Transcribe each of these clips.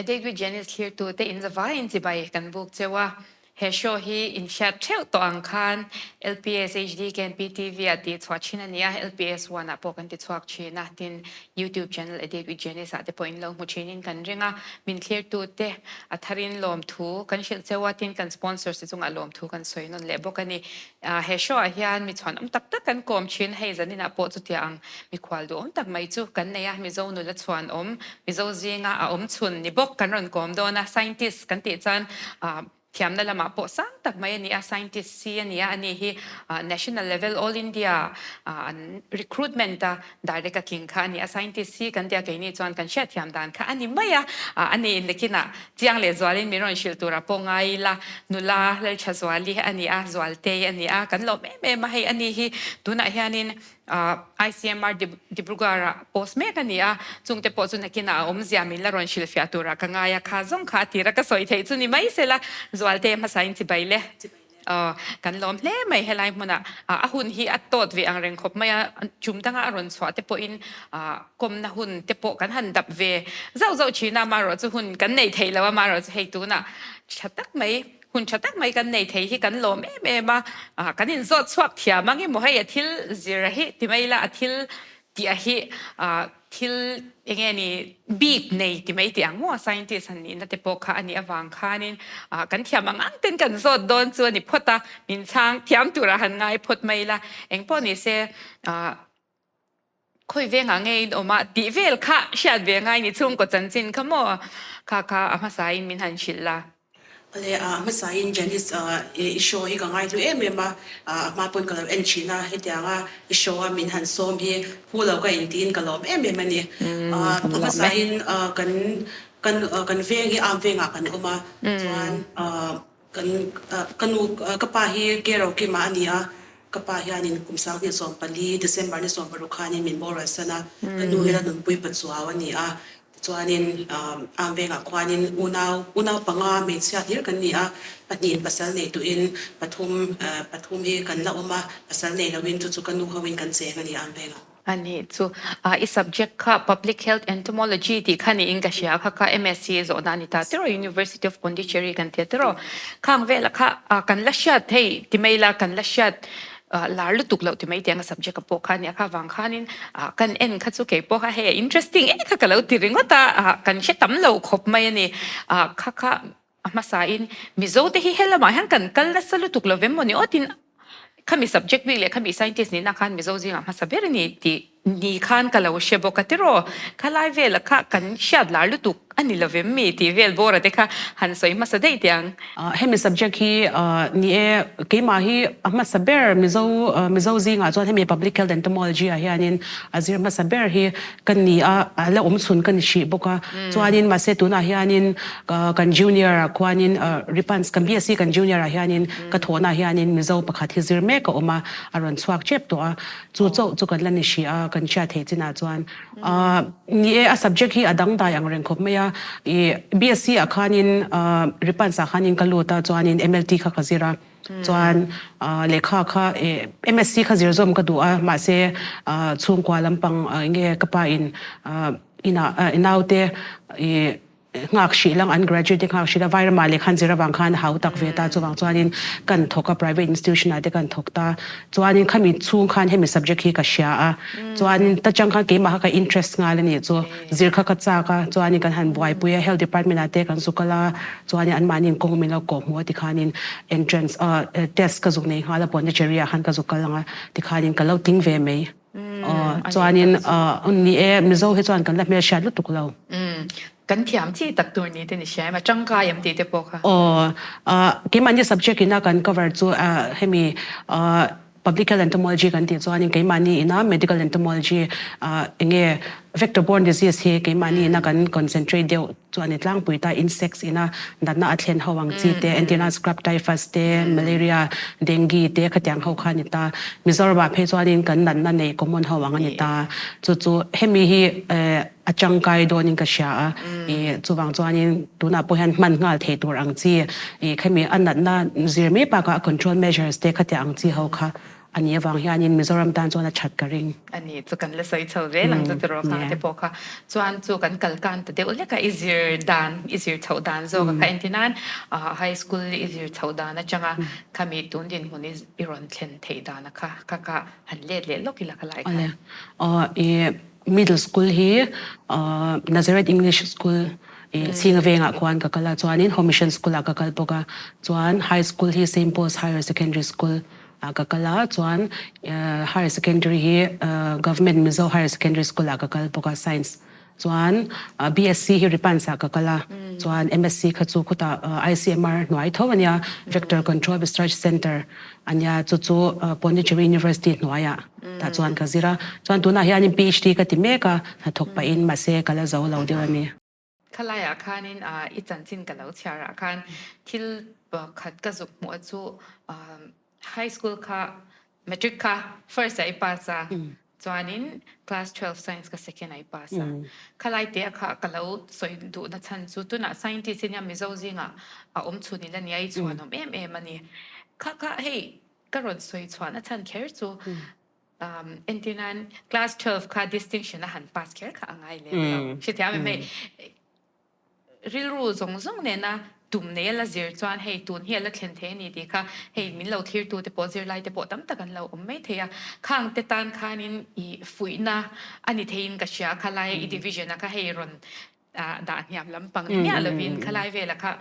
A Date with Janice thlirtu te in zavaiin chibai kan buk cheu a. He show hi in hriat theuh tawh ang khan LPS HD KNP TV ah tih chhuah thin a ni a, LPS One ah pawh kan ti chhuak thin a, tin YouTube channel A Date with Janice ah te pawh in lo hmu thin in kan ring a. Min thlirtu te a tharin lawmthu kan hrilh cheu a, tin kan sponsors te chungah lawmthu kan sawi nawn leh bawk a ni. He show ah hian mi chhuanawm tak tak kan kawm thin, hei zaninah pawh chutia ang mikhual duhawm tak mai chu kan nei a, Mizo nula chhuanawm, Mizo zinga a awm chhun ni bawk kan rawn kawm dawn a, scientist kan tih chuan thiamna lamah pawh sang tak mai a ni a, scientist si a ni a, ani hi national level all India an recruitment a direct a tling kha a ni a, scientist si kan tia keini chuan kan hriatthiam dan kha a ni mai a, ani nakinah Chiang leh Zualin min rawn hrilh turah pawh ngai ila, nula Laltha Zuali a ni a, Zualtei a ni a, kan lawm em em a, hei ani hi tunah hianin ICMR Dibrugarh-ah post mek a ni a, chungte pawh chu nakinah a awmzia min la rawn hrilhfiah turah ka ngai a, kha zawng kha a tira ka sawi theih chu ni mai sela, Zualtei hmasain chibai le. Aw, kan lawm hle mai helai hmunah. A hun hi a tawt ve ang reng khawp mai a, chum danga a rawn chhuah te pawhin kawmna hun te pawh kan han dap ve zauh zauh thin a, amaherawhchu hun kan nei thei lo a, amaherawhchu hei tunah tha tak mai, hun tha tak mai kan nei thei hi kan lawm em em a, kan inzawt chhuak thiam ang emaw hei a thil zir a hi ti mai ila a thil tih a hi thil eng nge ni bik nei ti mai tih ang maw scientist han nihna te pawh kha a nih avang khanin kan thiam ang ang ten kan zawt dawn chu a ni phawt a, min chhang thiam turah han ngai phawt mai ila eng pawh ni se khawi vengah nge in awm a tih vel kha hriat ve ngai ni chhungkaw chanchin kha maw kha kha a hmasain min han hrilh la. Awle a hmasain Janice i show hi ka ngaihlu em em a, a hma pawn ka lo en thin a, hetianga i show a min han sawm hi phu lo ka intiin ka lawm em em a ni. A hmasain kan kan kan veng hi am vengah kan awm a, chuan kan ka nu ka pa hi Kero Kima a ni a, ka pa hianin kum 2014 December ni 16 khanin min boral san a, ka nu hi la nunpui pachuau a ni a, Tichuanin Am vengah khuanin unau unau panga hmeichhia hlir kan ni a, pahnihin pasal nei tuhin pathum pathum hi kan la awm a, pasal nei loin chu chu ka nu hoin kan cheng a ni Am vengah. A nih chu i subject kha Public Health Entomology tih kha niin ka hria kha kha MSc zawhna a ni ta tiraw University of Pondicherry kan tia tiraw khang velah kha kan la hriat hei ti mai la kan la hriat lar lutuk loh ti mai tiang a subject a pawh kha ania kha vang khanin kan en kha chu kei pawh kha hei a interesting em kha ka lo ti ringawt a kan hre tam lo khawp mai a ni kha kha a hmasa in Mizo te hi helamah hian kan kal nasa lutuk lo vem maw ni aw tin khami subject bik leh khami scientist nihna khan Mizo zingah hmasa ber a ni tih ni khan ka lo hre bawk a tiraw khalai vela kha kan hriat lar lutuk a ni lovem mi tih vel bawra te kha han sawi hmasa daih teh ang. Hemi subject hi ni e keimah hi a hmasa ber Mizo Mizo zingah chuan hemi Public Health Entomology ah hianin a zir hmasa ber hi ka ni a a la awm chhun ka ni hrih bawk a chuanin mahse tunah hianin kan junior ah khuanin Ripans kan BSc kan junior ah hianin ka thawhna ah hianin Mizo pakhat hi zir mek a awm a a rawn chhuak tep tawh a Chu chauh chu kan la ni hrih a, kan hriat theih chinah chuan. Ni e, a subject hi a dangdai ang reng khawp mai a. I BSc ah khanin Ripans ah khanin ka lut a, chuanin MLT kha ka zir a. Chuan lehkha kha MSc kha zir zawm ka duh a, mahse chhungkua lampang enge ka pa in inah i naute i Nghak hrih lang an graduate te nghak hrih la Vairamah leh khan zir avang khan hau tak ve ta chuvang chuanin kan thawk a private institution ah te kan thawk ta chuanin khami chhung khan hemi subject hi ka hria a chuanin ta chang khan keimah kha ka interest nghal a nih chu zir kha ka chak a chuanin kan han buaipui a health department ah te kan zuk kal a chuanin anmahni kawng min lo kawh hmuh a tikhanin entrance test ka zuk nei nghal a Pondicherry ah khan ka zuk kal ang a tikhanin ka lo tling ve mai. Aw chuanin ni e Mizo hi chuan kan la hmelhriat lutuk lo. Kan thiam chi tak tur ni te ni hria em a tangkai em tih te pawh kha. Aw keimahni subject ina kan cover chu hemi public health entomology kan tih chuanin keimahni ina medical entomology enge vector borne disease hi keimahni ina kan concentrate deuh Chu a ni tlangpui ta, insects ina natna a thlen ho ang chi te, entirna scrub typhus te, malaria, dengue te khatiang ho kha a ni ta. Mizoramah phei chuanin kan natna nei common ho ang a ni ta. Chu chu hemi hi a tangkai dawnin ka hria a, ih chuvang chuanin tunah pawh hian hman nghal thei tur ang chi, ih khemi a natna zir mai bakah a control measures te khatiang ang chi ho kha. a nih avang hianin Mizoram tan chuan a that ka ring. A ni chu kan la sawi chho zel ang chu tiraw khang te pawh kha chuan chu kan kal kan ta deuh lek a i zir dan i zir chhoh dan zawk a kha entir nan high school i zir chhoh dan atanga khami tun dinhmun i rawn thlen theih dan a kha kha kha han let leh lawk ila khalai khan. Awle i middle school hi Nazareth English School i Chhinga vengah khuan ka kal a chuanin Home Mission School ah ka kal bawk a chuan high school hi Saint Paul's Higher Secondary School ah ka kal a chuan higher secondary hi Government Mizo Higher Secondary School ah ka kal bawk a science chuan BSc hi Ripans ah ka kal a chuan MSc kha chu khutah ICMR hnuai tho ania Vector Control Research Centre ania chu chu Pondicherry University hnuaiah tah chuan ka zir a chuan tunah hianin PhD ka ti mek a hnathawk pahin mahse ka la zo lo deuh a ni. Khalaiah khanin i chanchin ka lo chhiarah khan thil pakhat ka zuk hmuh a chu high school kha matric kha first ah i pass a chuanin class 12 science ka second ah i pass a khalai te kha ka lo sawi duhna chhan chu tunah scientist ania Mizo zingah a awm chhun ila nia i chhuanawm em em a ni. Kha kha hei ka rawn sawi chhuahna chhan kher chu Entir nan class 12 kha distinction a han pass kher kha a ngai lem lo. Hrethiam em hei rilru zawng zawng nena tum nei a la zir chuan hei tun hi a la thlen thei a ni tih kha hei min lo thirtu te pawh zirlai te pawh tam tak an lo awm mai thei a. Khang te tan khanin i fuihna a ni theiin ka hria khalai i division a kha hei rawn dah hniam lampang ni miah lovin khalai vela kha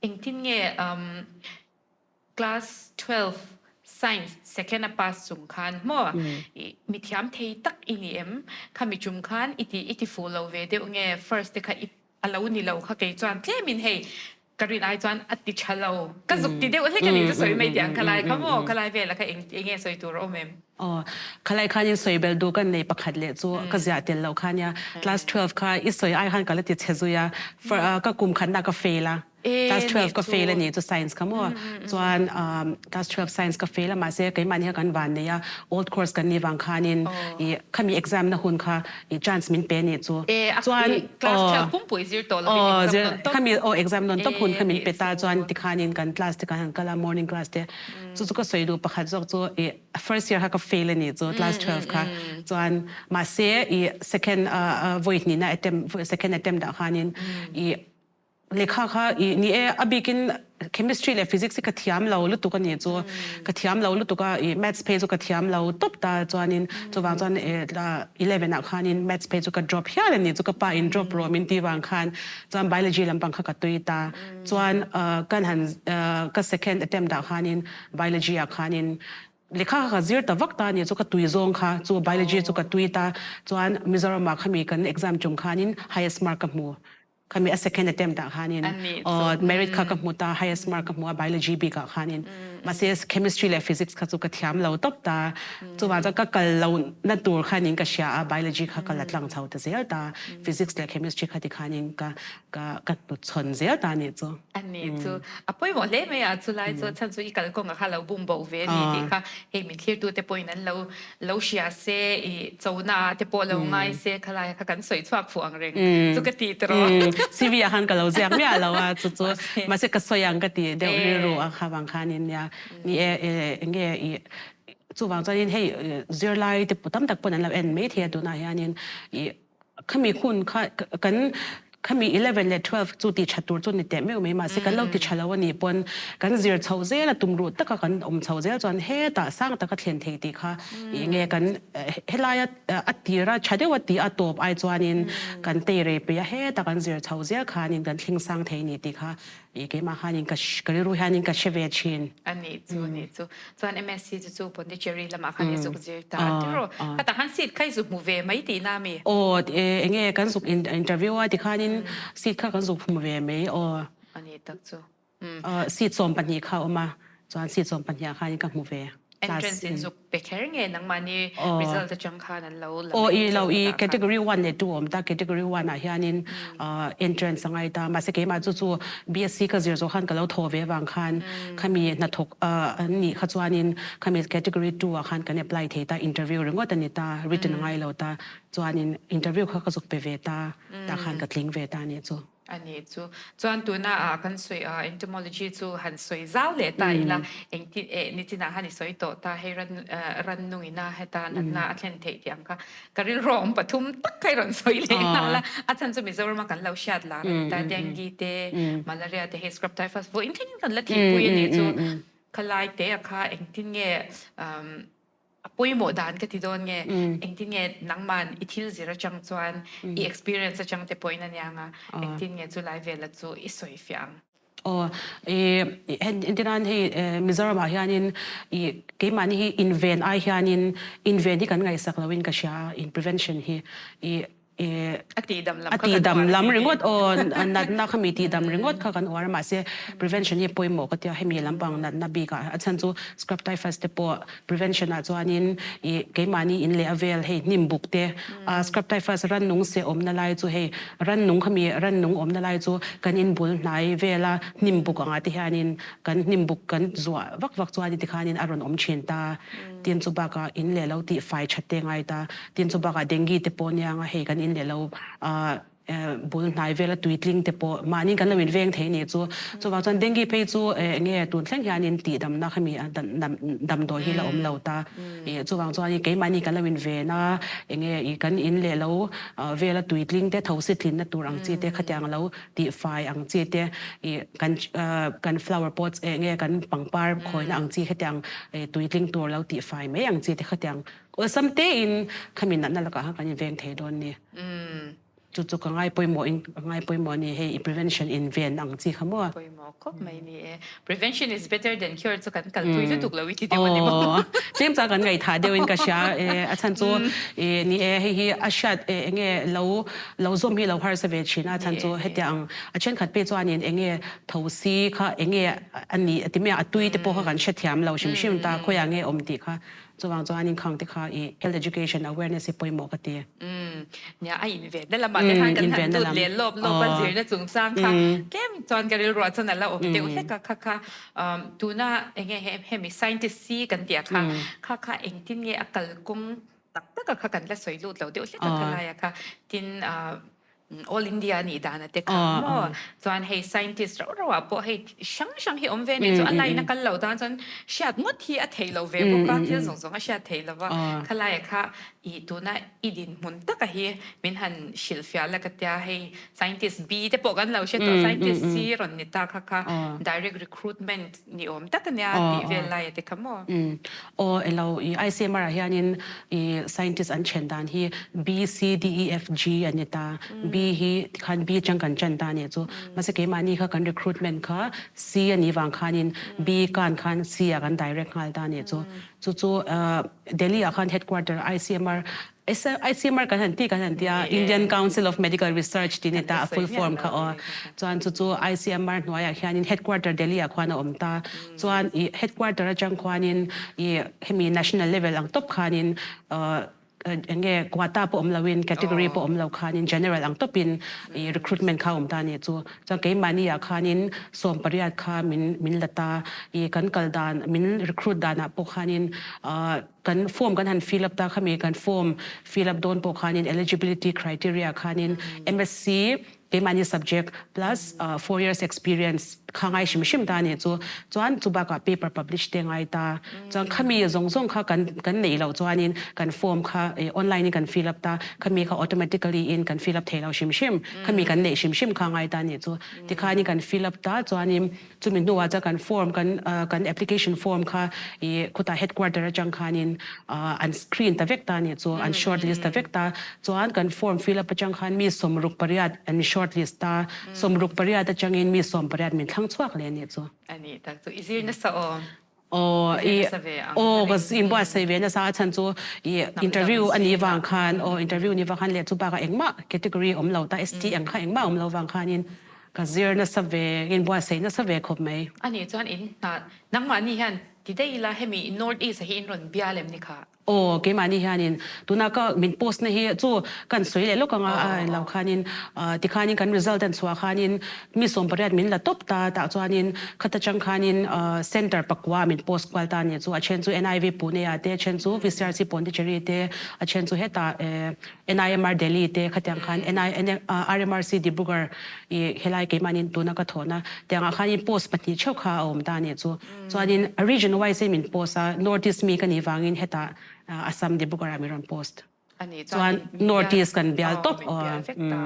engtin nge Class 12 Science second a pass chung khan maw i mithiam thei tak i ni em? Khami tum khan i ti i ti fuh lo ve deuh nge first te kha i a lo ni lo kha kei chuan tlemin hei ka rin ai chuan a ti tha lo ka zuk ti deuh hlek a nih chu sawi mai tih ang khalai kha maw khalai velah kha eng enge sawi tur a awm em? Aw khalai khanin sawi belh duh kan nei pakhat leh chu ka ziah tel loh kha nia class 12 kha i sawi ai khan ka la ti chhe zui a ka kum khatna ka fail a. Class 12 ka fail a ni chu science kha maw chuan class 12 science ka fail a mahse keimahni kha kan van nei a old course kan nih vang khanin i khami exam na hun kha i chance min pe nih chu chuan class 12 pumpui zir tawh lovin exam nawn tawp khami aw exam nawn tawp hun kha min pe ta chuan tikhanin kan class te kan han kal a morning class te chu chu ka sawi duh pakhat zawk chu i first year kha ka fail a ni chu class 12 kha chuan mahse i second vawi hnihna attempt second attempt ah khanin i Lehkha kha i ni e, a bikin chemistry leh physics hi ka thiam lo lutuk a nih chu. Ka thiam lo lutuk a, i maths phei chu ka thiam lo tawp ta chuanin chuvang chuan 11 ah khanin maths phei chu ka drop hial a nih chu ka pa in drop rawh min tih vang khan chuan biology lampang kha ka tui ta. Chuan kan han ka second attempt ah khanin biology ah khanin Lehkha kha ka zir ta vak ta a nih chu ka tui zawng kha chu biology chu ka tui ta chuan Mizoram ah khami kan exam tum khanin highest mark ka hmu. Khami a second attempt ah khanin aw merit kha ka hmu ta highest mark ka hmu a biology bik ah khanin mahse chemistry leh physics kha chu ka thiam lo tawp ta chuvang chuan ka kal lo na tur khanin ka hria a biology kha ka la tlang chho ta zel ta physics leh chemistry kha ti khanin ka ka ka hnuchhawn zel ta anih chu. Ani chu a pawimawh hle mai a chulai chu chhan chu i kalkawng ah kha lo bum bo ve ani tih kha hei min thlirtu te pawhin an lo Lo hria se i chona ah te pawh lo ngai se khalai kha kan sawi chhuak fuh ang reng chu ka ti tawh. CV ah khan ka lo ziak miah lo a chu chu mahse ka sawi ang ka ti deuh rilru a kha vang khanin nia ni e enge i chuvang chuanin hei zirlai te tam tak pawn an lo en mai thei a tunah hianin i Khami hun kha kan khami 11 leh 12 chu ti tha tur chu ni teh meuh mai mahse kan lo ti tha lo a nih pawn kan zir chhoh zel a tum ruh taka kan awm chhoh zel chuan hetah sang taka thlen thei tih kha ih nge kan helaia a tira tha deuh a tih a tawp ai chuanin kan tei rei peih a hetah kan zir chhoh zel khanin kan thleng sang thei ni tih kha I keimah khanin ka ka rilru hianin ka hre ve thin. A nih chu, a nih chu. Chuan MSc chu chu Pondicherry lamah khan i zuk zir ta a tiraw? Khatah khan seat kha i zuk hmu ve mai tihna a mi? Aw, enge kan zuk interview a tikhanin seat kha kan zuk hmu ve mai aw. A nih tak chu. Seat 12 kha a awm a, chuan seat 12 ah khanin ka hmu ve. Entrance in zuk pe kher nge nangmahni result atang khan an lo la mai i lo i category 1 leh 2 awm ta category 1 ah hianin entrance a ngai ta mahse keimah chu chu BSc ka zir zawh khan ka lo thaw ve avang khan khami hnathawk an nih kha chuanin khami category 2 ah khan kan apply thei ta interview ringawt a ni ta written a ngai lo ta chuanin interview kha ka zuk pe ve ta tah khan ka tling ve ta a nih chu. A nih chu. Chuan tuna ah kan sawi ah entomology chu han sawi zau leh ta ila engtin eh nichinah khan i sawi tawh ta hei ran rannung ina heta natna a thlen theih tih ang kha ka rilru a awm pathum tak kha i rawn sawi leh nghal a, a chhan chu Mizoram a kan lo hriat lar a ni ta dengue te malaria te hei scrub typhus vawiin thlengin kan la thihpui a nih chu khalai te a kha engtin nge A pawimawh dan ka ti dawn nge, engtin nge nangman i thil zir atang chuan i experience atang te pawhin a nia nga, engtin nge chu lai vela chu i sawi fiah ang? Aw, i entinan hei Mizoram ah hianin i keimahni hi inven ai hianin inven hi kan ngaihsak loin ka hria a, in prevention hi i A tihdam lam a kha kan tihdam uar lam a ni. ringawt aw natna kha mi tihdam ringawt kha kan uar a mahse prevention hi pawimawh ka tia hemi lampang natna bikah a chhan chu scrub typhus te pawh prevention ah chuanin ih keimahni in leh a vel hei hnim buk te a scrub typhus rannung seh awmna lai chu hei rannung kha mi rannung awmna lai chu kan in bul hnai vela hnim buk angah te hianin kan hnim buk kan zuah vak vak chuanin tikhanin a rawn awm thin ta. Tin chu bakah in leh lo tih fai that te ngai ta. Tin chu bakah dengue te pawh nia nga hei kan in leh lo bul hnai vela tuitling te pawh mahni kan lo in veng thei nih chu. Chuvang chuan dengue phei chu enge tun thleng hianin tihdamna khami damdawi hi la awm lo ta. Chuvang chuan keimahni kan lo in ven a enge kan in leh lo vela tuitling te thosi tlinna tur ang chi te khatiang lo tih fai ang chi te ih kan kan flower pots eh nge kan pangpar khawina ang chi khatiang eh tuitling tur lo tih fai mai ang chi te khatiang awlsam te in khami natna lakah khan kan inveng thei dawn ni. Chu chu ka ngai pawimawh in ka ngai pawimawh a ni hei i prevention in ven ang chi kha maw. Pawimawh khawp mai ni e. Prevention is better than cure chu kan kalpui lutuk lo i ti deuh a ni maw? Aw, tlem chuan kan ngaihthah deuhin ka hria e, a chhan chu i ni e hei hi a hriat e enge lo lo zawm hi lo harsa ve thin a, a chhan chu hetiang ang a thenkhat pek chuanin enge thosi kha enge a nih a ti mai a, a tui te pawh kha kan hrethiam lo hrim hrim ta khawiah nge awm tih kha Chuvang chuanin khang te kha i health education awareness hi pawimawh ka ti. Umm, nia a invenna lamah te khan kan han lut leh lawp lawp a zirna chungchang kha tlem chuan ka rilruah chuan a la awm deuh hlek a kha kha tuna enge hemi scientist si kan tih ah kha kha kha engtin nge a kalkawng tak tak a kha kan la sawi lut lo deuh hlek a kha lai a kha tin All India a nih dan a te kha maw? Chuan hei scientist rauh rauh ah pawh hei hrang hrang hi awm ve nih chu a line a kal loh tan chuan hriat ngawt hi a theih loh ve bawk a, thil zawng zawng a hriat theih lo va. Khalai ah kha i tuna i dinhmun taka hi min han hrilhfiah la ka tia hei scientist B te pawh kan lo hre tawh scientist C rawn ni ta kha kha direct recruitment ni awm tak a nia tih vel lai a te kha maw? Aw elo i ICMR ah hianin i scientist an then dan hi B, C, D, E, F, G an ni ta. B hi tikhan B atang kan tan ta nih chu. Mahse keimahni kha kan recruitment kha C a nih vang khanin B kan khan C ah kan direct nghal ta nih chu. Chu chu Delhi ah khan headquarter ICMR ICMR kan han ti kan han tia Indian Council of Medical Research tih ni ta a full form kha aw. Chuan chu chu ICMR hnuaiah hianin headquarter Delhi ah khuan a awm ta. Chuan i headquarter atang khuanin i hemi national level ang tawp khanin eng nge quota pawh awm loin category pawh awm lo khanin general ang tawpin i recruitment kha a awm ta a nih chu. Chuan keimahni ah khanin 18 kha min min la ta. I kan kal dan min recruit danah pawh khanin Kan form kan han fill up ta khami kan form fill up dawn pawh khanin eligibility criteria khanin MSc keimahni subject plus 4 years experience kha ngai hrim hrim ta a nih chu. Chuan chu bakah paper publish te ngai ta. Chuan khami zawng zawng kha kan kan neih loh chuanin kan form kha online in kan fill up ta khami kha automatically in kan fill up thei lo hrim hrim. Khami kan neih hrim hrim kha ngai ta a nih chu. Tikhanin kan fill up ta chuanin Chumi hnuah chuan kan form kan kan application form kha ih khutah headquarter atang khanin an screen ta vek ta a nih chu, an short list ta vek ta. Chuan kan form fill up atang khan mi 68 an short list ta, 68 atangin mi 18 min thlang chhuak leh a nih chu. A nih tak chu i zir nasa aw. Aw i aw ka inbuatsaih ve nasa a chhan chu i interview a nih vang khan aw interview a nih vang khan leh chu bakah engmah category awm lo ta ST ang kha engmah awm lo vang khanin ka zir nasa ve inbuatsaih nasa ve khawp mai. A nih chuan in hna nangmahni hian ti daih ila hemi North East ah hi in rawn bial em ni kha? Aw, keimahni hianin tuna ka min post na hi chu kan sawi leh lawk anga a lo khanin tikhanin kan result an chhuah khanin mi 18 min la tawp ta tah chuanin khata chang khanin center pakua min post kual ta nih chu a then chu NIV Pune ah te a then chu VCRC Pondicherry te a then chu hetah NIMR Delhi te khatiang khan RMRC Dibrugarh i helai keimahni tuna ka thawhna tiangah khanin post pahnih theuh kha a awm ta nih chu. Chuanin a region wise in min post a, North East mi ka nih vangin hetah Assam Dibrugarh ah min rawn post. Chuan North East kan bial tawp. Min bial vek ta.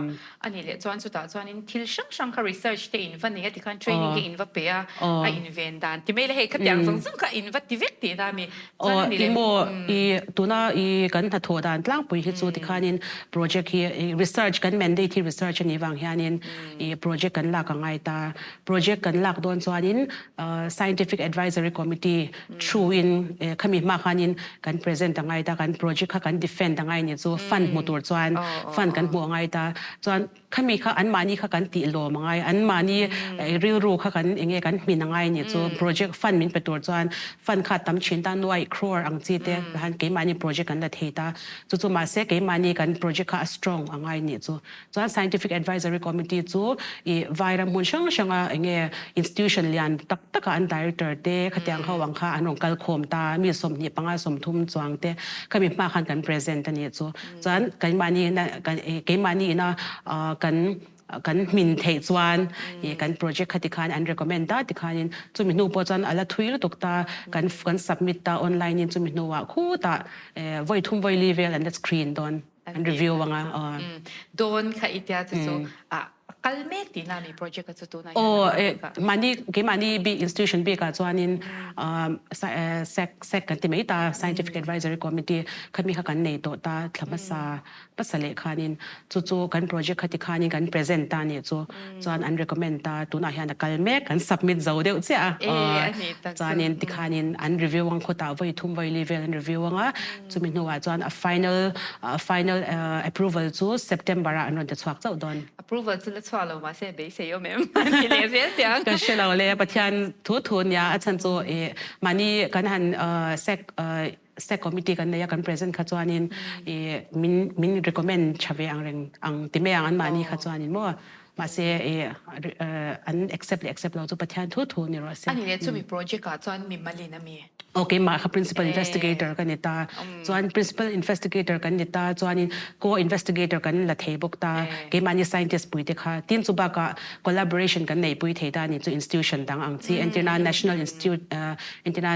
A nih leh chuan chutah chuanin thil hrang hrang kha research te in va nei a tikhan training te in va pe a, a inven dan ti mai le hei khatiang zawng zawng kha in va ti vek tihna a mi. Chuan a ni leh. Emaw i tuna i kan hnathawh dan tlangpui hi chu tikhanin project hi research kan mandate hi research a nih vang hianin i project kan lak a ngai ta. Project kan lak dawn chuanin Scientific Advisory Committee through in khami hma khanin kan present a ngai ta, kan project kha kan defend a ngai ni chu fund hmu tur chuan fund kan hmuh a ngai ta. Chuan khami kha anmahni kha kan tih lawm a ngai, anmahni rilru kha kan enge kan hmin a ngai ni chu project fund min pe tur chuan fund kha tam thin ta nuai crore ang chi te khan keimahni project kan la thei ta. Chu chu mahse keimahni kan project kha a strong a ngai ni chu. Chuan Scientific Advisory Committee chu i vairam hmun hrang hranga eng nge institution lian tak taka an director te khatiang ho ang kha an rawn kal khawm ta, mi 25 30 chuang te khami hma khan kan present a nih chu. Chuan keimahni ina keimahni ina kan kan hmin theih chuan i kan project kha tikhan an recommend ta tikhanin chumi hnu pawh chuan a la thui lutuk ta kan kan submit ta online in chumi hnuah khutah vawi thum vawi li vel an la screen dawn. An review anga aw. Dawn kha i tia chu chu a kal mek tihna mi project a chu tunah hian aw mahni keimahni bik institution bikah chuanin sec sec kan ti mai ta scientific advisory committee khami kha kan nei tawh ta thla hmasa hmasa leh khanin chu chu kan project kha ti khanin kan present ta nih chu chuan an recommend ta tunah hian a kal mek kan submit zo deuh chiah a chuanin tikhanin an review ang khawtah vawi thum vawi li vel an review anga Chumi hnuah chuan a final final approval chu September ah an rawn ti chhuak chauh dawn. Approval chu la chhuak lo mahse beisei awm em? An ti leh zel tiang. Ka hre lo le, Pathian thu thu nia a chhan chu i mahni kan han sec sec committee kan nei a kan present kha chuanin i min min recommend tha ve ang reng ang ti mai ang an mahni kha chuanin maw mahse i an accept leh accept lo chu Pathian thu thu ni rawh se. Ani leh chumi project ah chuan mimalin a mi? Aw keimah kha principal investigator ka ni ta. Chuan principal investigator kan ni ta chuanin co-investigator kan la thei bawk ta. Keimahni scientist pui te kha tin chu bakah collaboration kan neihpui thei ta a ni chu institution dang ang chi entirna National Institute entirna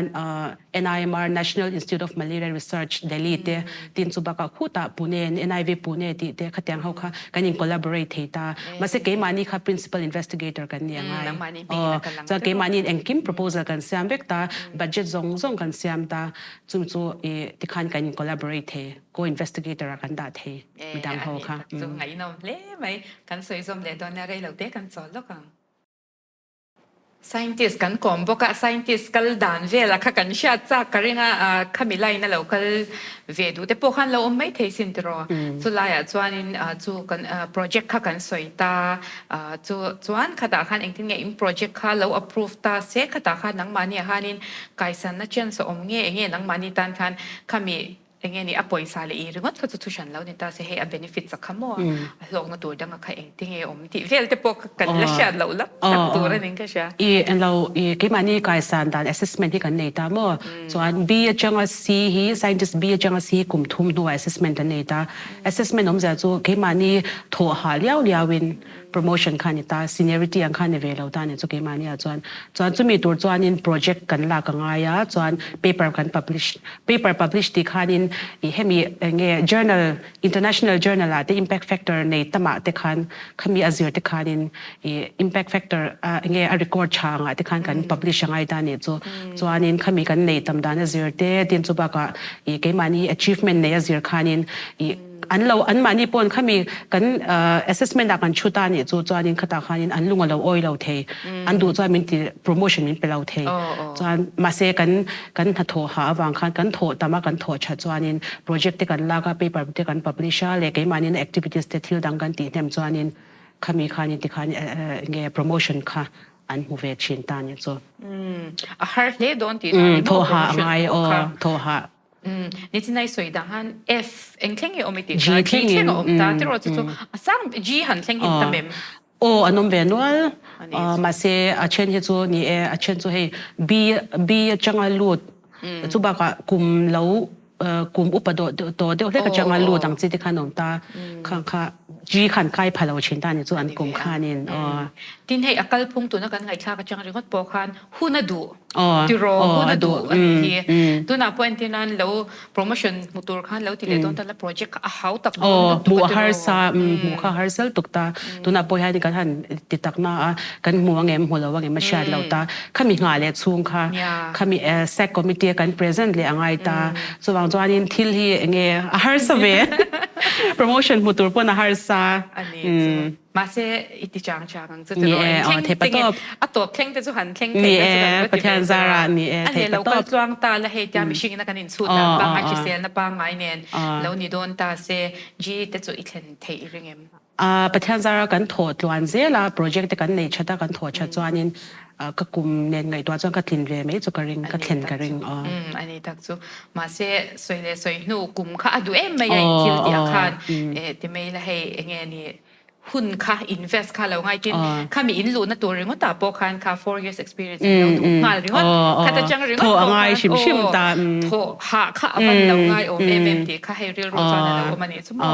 NIMR National Institute of Malaria Research Delhi te tin chu bakah khutah Pune NIV Pune tih te khatiang ho kha kan in collaborate thei ta. Mahse keimahni kha principal investigator kan ni angai. Aw chuan keimahni in engkim proposal kan siam vek ta, budget zawng zawng kan siam ta, chu chu i tikhan kan in collaborate thei, co-investigator ah kan dah thei midang ho kha. Chu ngaihnawm hle mai, kan sawi zawm leh dawn nia rei lo te kan chawl lawk ang. Scientist kan kawm bawk a, scientist kal dan vela kha kan hriat chak ka ring a, khami line a lo kal ve duh te pawh khan lo awm mai thei sin tiraw. Chu laiah chuanin chu kan project kha kan sawi ta, chu chuan khatah khan engtin nge in project kha lo approve ta se, khatah khan nangmahni ah khanin kaisanna chance a awm nge, enge nangmahni tan khan khami Enge ni a pawisa leh i ringawt kha chu thu hran lo ni ta se hei a benefits a kha maw a hlawkna tur danga kha engti nge awm tih vel te pawh kan la hriat loh lam tak tur a ning ka hria. I englo i keimahni kaisan dan assessment hi kan nei ta maw chuan B atanga C hi scientist B atanga C hi kum thum hnuah assessment an nei ta assessment awmzia chu keimahni thawh hah liau liau in promotion kha a ni ta, seniority ang kha a ni ve lo ta a ni chu keimahni ah chuan. Chuan chumi tur chuanin project kan lak a ngai a, chuan paper kan publish, paper publish tih khanin ih hemi eng nge journal, international journal ah te impact factor nei tamah te khan khami a zir te khanin ih impact factor a eng nge a record tha angah te khan kan publish a ngai ta a ni chu. Chuanin khami kan nei tam dan a zir te, tin chu bakah ih keimahni achievement nei a zir khanin ih An lo, anmahni pawn khami kan assessment ah kan thu ta nih chu chuanin khatah khanin an lung a lo awi lo thei, an duh chuan min ti promotion min pe lo thei. Chuan mahse kan kan hnathawh ha avang khan kan thawh tam a kan thawh that chuanin project te kan lak a, paper te kan publish a leh keimahni activities te thil dang kan tih hnem chuanin khami khanin tikhan nge promotion kha an hmu ve thin ta nih chu. A har hle dawn tih na ni maw promotion pawh kha? Thawh ha a ngai aw, thawh ha. Umm nichin a i sawi dah khan F eng thleng nge awm i tih kha G thleng a awm ta tiraw chu chu a sang G han thleng hi tam em? Aw an awm ve nual mahse a then hi chu ni e a then chu hei B B atanga lut chu bakah kum lo kum upa dawh tawh deuh hlek atanga lut ang chi te khan awm ta khang kha G khan kai pha lo thin ta ni chu an kum khanin aw. Tin hei a kalphung tuna kan ngaihthlak atang ringawt pawh khan hun a duh tiraw hun a duh a nih hi. Tunah pawh entir nan lo promotion hmu tur khan lo ti leh dawn ta la project kha a hau tak dawn lutuk a tiraw. Hmuh a harsa hmuh kha a harsa lutuk ta. Tunah pawh hian kan han ti tak na a kan hmu ang em hmu lo ang em a hriat lo ta. Khami nghah leh chhung kha khami SAC committee a kan present leh a ngai ta. Chuvang chuanin thil hi enge a harsa ve promotion hmu tur pawn a harsa. A ni chu. Mahse i ti chang chang ang chu tiraw eng thleng te nge a tawp thleng te chu han thleng thei na chu kan va ti ve tiraw. A leh lo kal tluang ta la hei tia mihring ina kan inchhut dan pangngai hriselna pangngai nen lo ni dawn ta se G te chu i thlen theih i ring em? Pathian zara kan thawh tluan zel a, project te kan neih that a, kan thawh that chuanin ka kum nen ngaihtuah chuan ka tlin ve mai chu ka ring, ka thlen ka ring. A ni tak chu. Mahse sawi leh sawi hnu kum kha a duh em mai a inthil tih ah khan ti mai la hei enge ni hun kha invest kha lo ngai tin khami in luhna tur ringawt ah pawh khan kha 4 years experience an lo duh nghal ringawt khat atang ringawt pawh khan aw thawh hah kha a van lo ngai awm em em tih kha hei rilru chuan a lo awm a nih chu maw.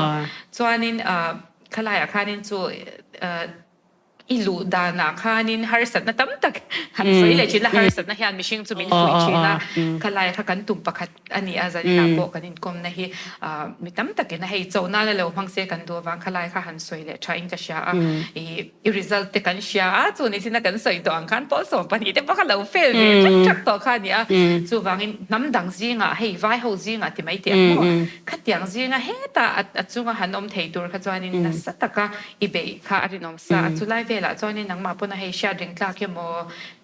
Chuanin khalaiah khanin chu i luh danah khanin harsatna tam tak han sawi leh thin a, harsatna hian mihring chu min fuih thin a, khalai kha kan tum pakhat a ni a, zaninah pawh kan inkawmna hi mi tam takin a hei cho nana lo hmang se kan duh avang khalai kha han sawi leh thain ka hria a, i result te kan hria a, chu ni chin a kan sawi tawh ang khan pawl 12 te pawh kha lo fail ve thak thak tawh kha a ni a, chuvangin hnam dang zingah hei vai ho zingah ti mai teh ang maw Khatiang zinga hetah a chunga han awm thei tur kha chuanin nasa taka i beih kha a rinawm sa a. Chulai velah chuanin nangmah pawn a hei hriat ring tlak emaw,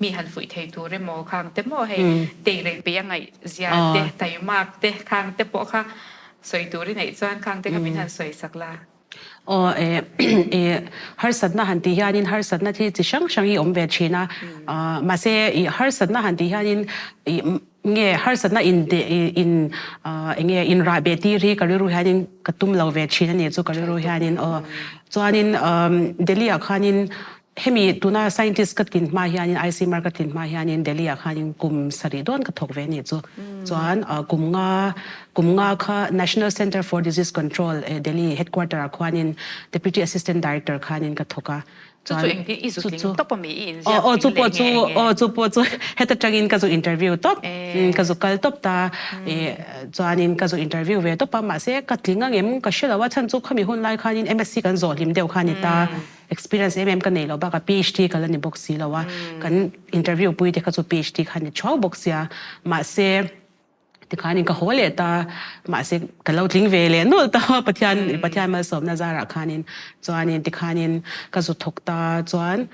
mi han fuih thei tur emaw khang te maw hei teirei peih a ngaih zia te, taimak te khang te pawh kha sawi tur i neih chuan khang te kha min han sawi sak la. Aw e e harsatna han tih hianin harsatna hi chi hrang hrang hi awm ve thin a, mahse i harsatna han tih hianin i nge harsatna in in eng nge in rah beh tir hi ka rilru hianin ka tum lo ve thin a ni chu ka rilru hianin aw chuanin Delhi ah khanin Hemi tuna scientist ka tlin hma hianin ICMR ka tlin hma hianin Delhi ah khanin kum sarih dawn ka thawk ve a nih chu. Chuan kum nga kum nga kha National Centre for Disease Control Delhi headquarter ah khuanin Deputy Assistant Director khanin ka thawk a. Chu chu engtin i zu tling tawp a mi i inziak tling leh nge enge? Aw chu pawh chu heta tangin ka zu interview tawp ka zu kal tawp ta chuanin ka zu interview ve tawp a mahse ka tling angem ka hre lo a chhan chu khami hun lai khanin MSc kan zawh hlim deuh kha a ni ta. Experience em em ka nei lo bakah PhD ka la ni bawk si lo a, kan interview pui te kha chu PhD kha ni thuau bawk sia, mahse tikhanin ka haw leh ta, mahse ka lo tling ve leh nawlh ta Pathian Pathian malsawmna zarah khanin chuanin tikhanin ka zu thawk ta chuan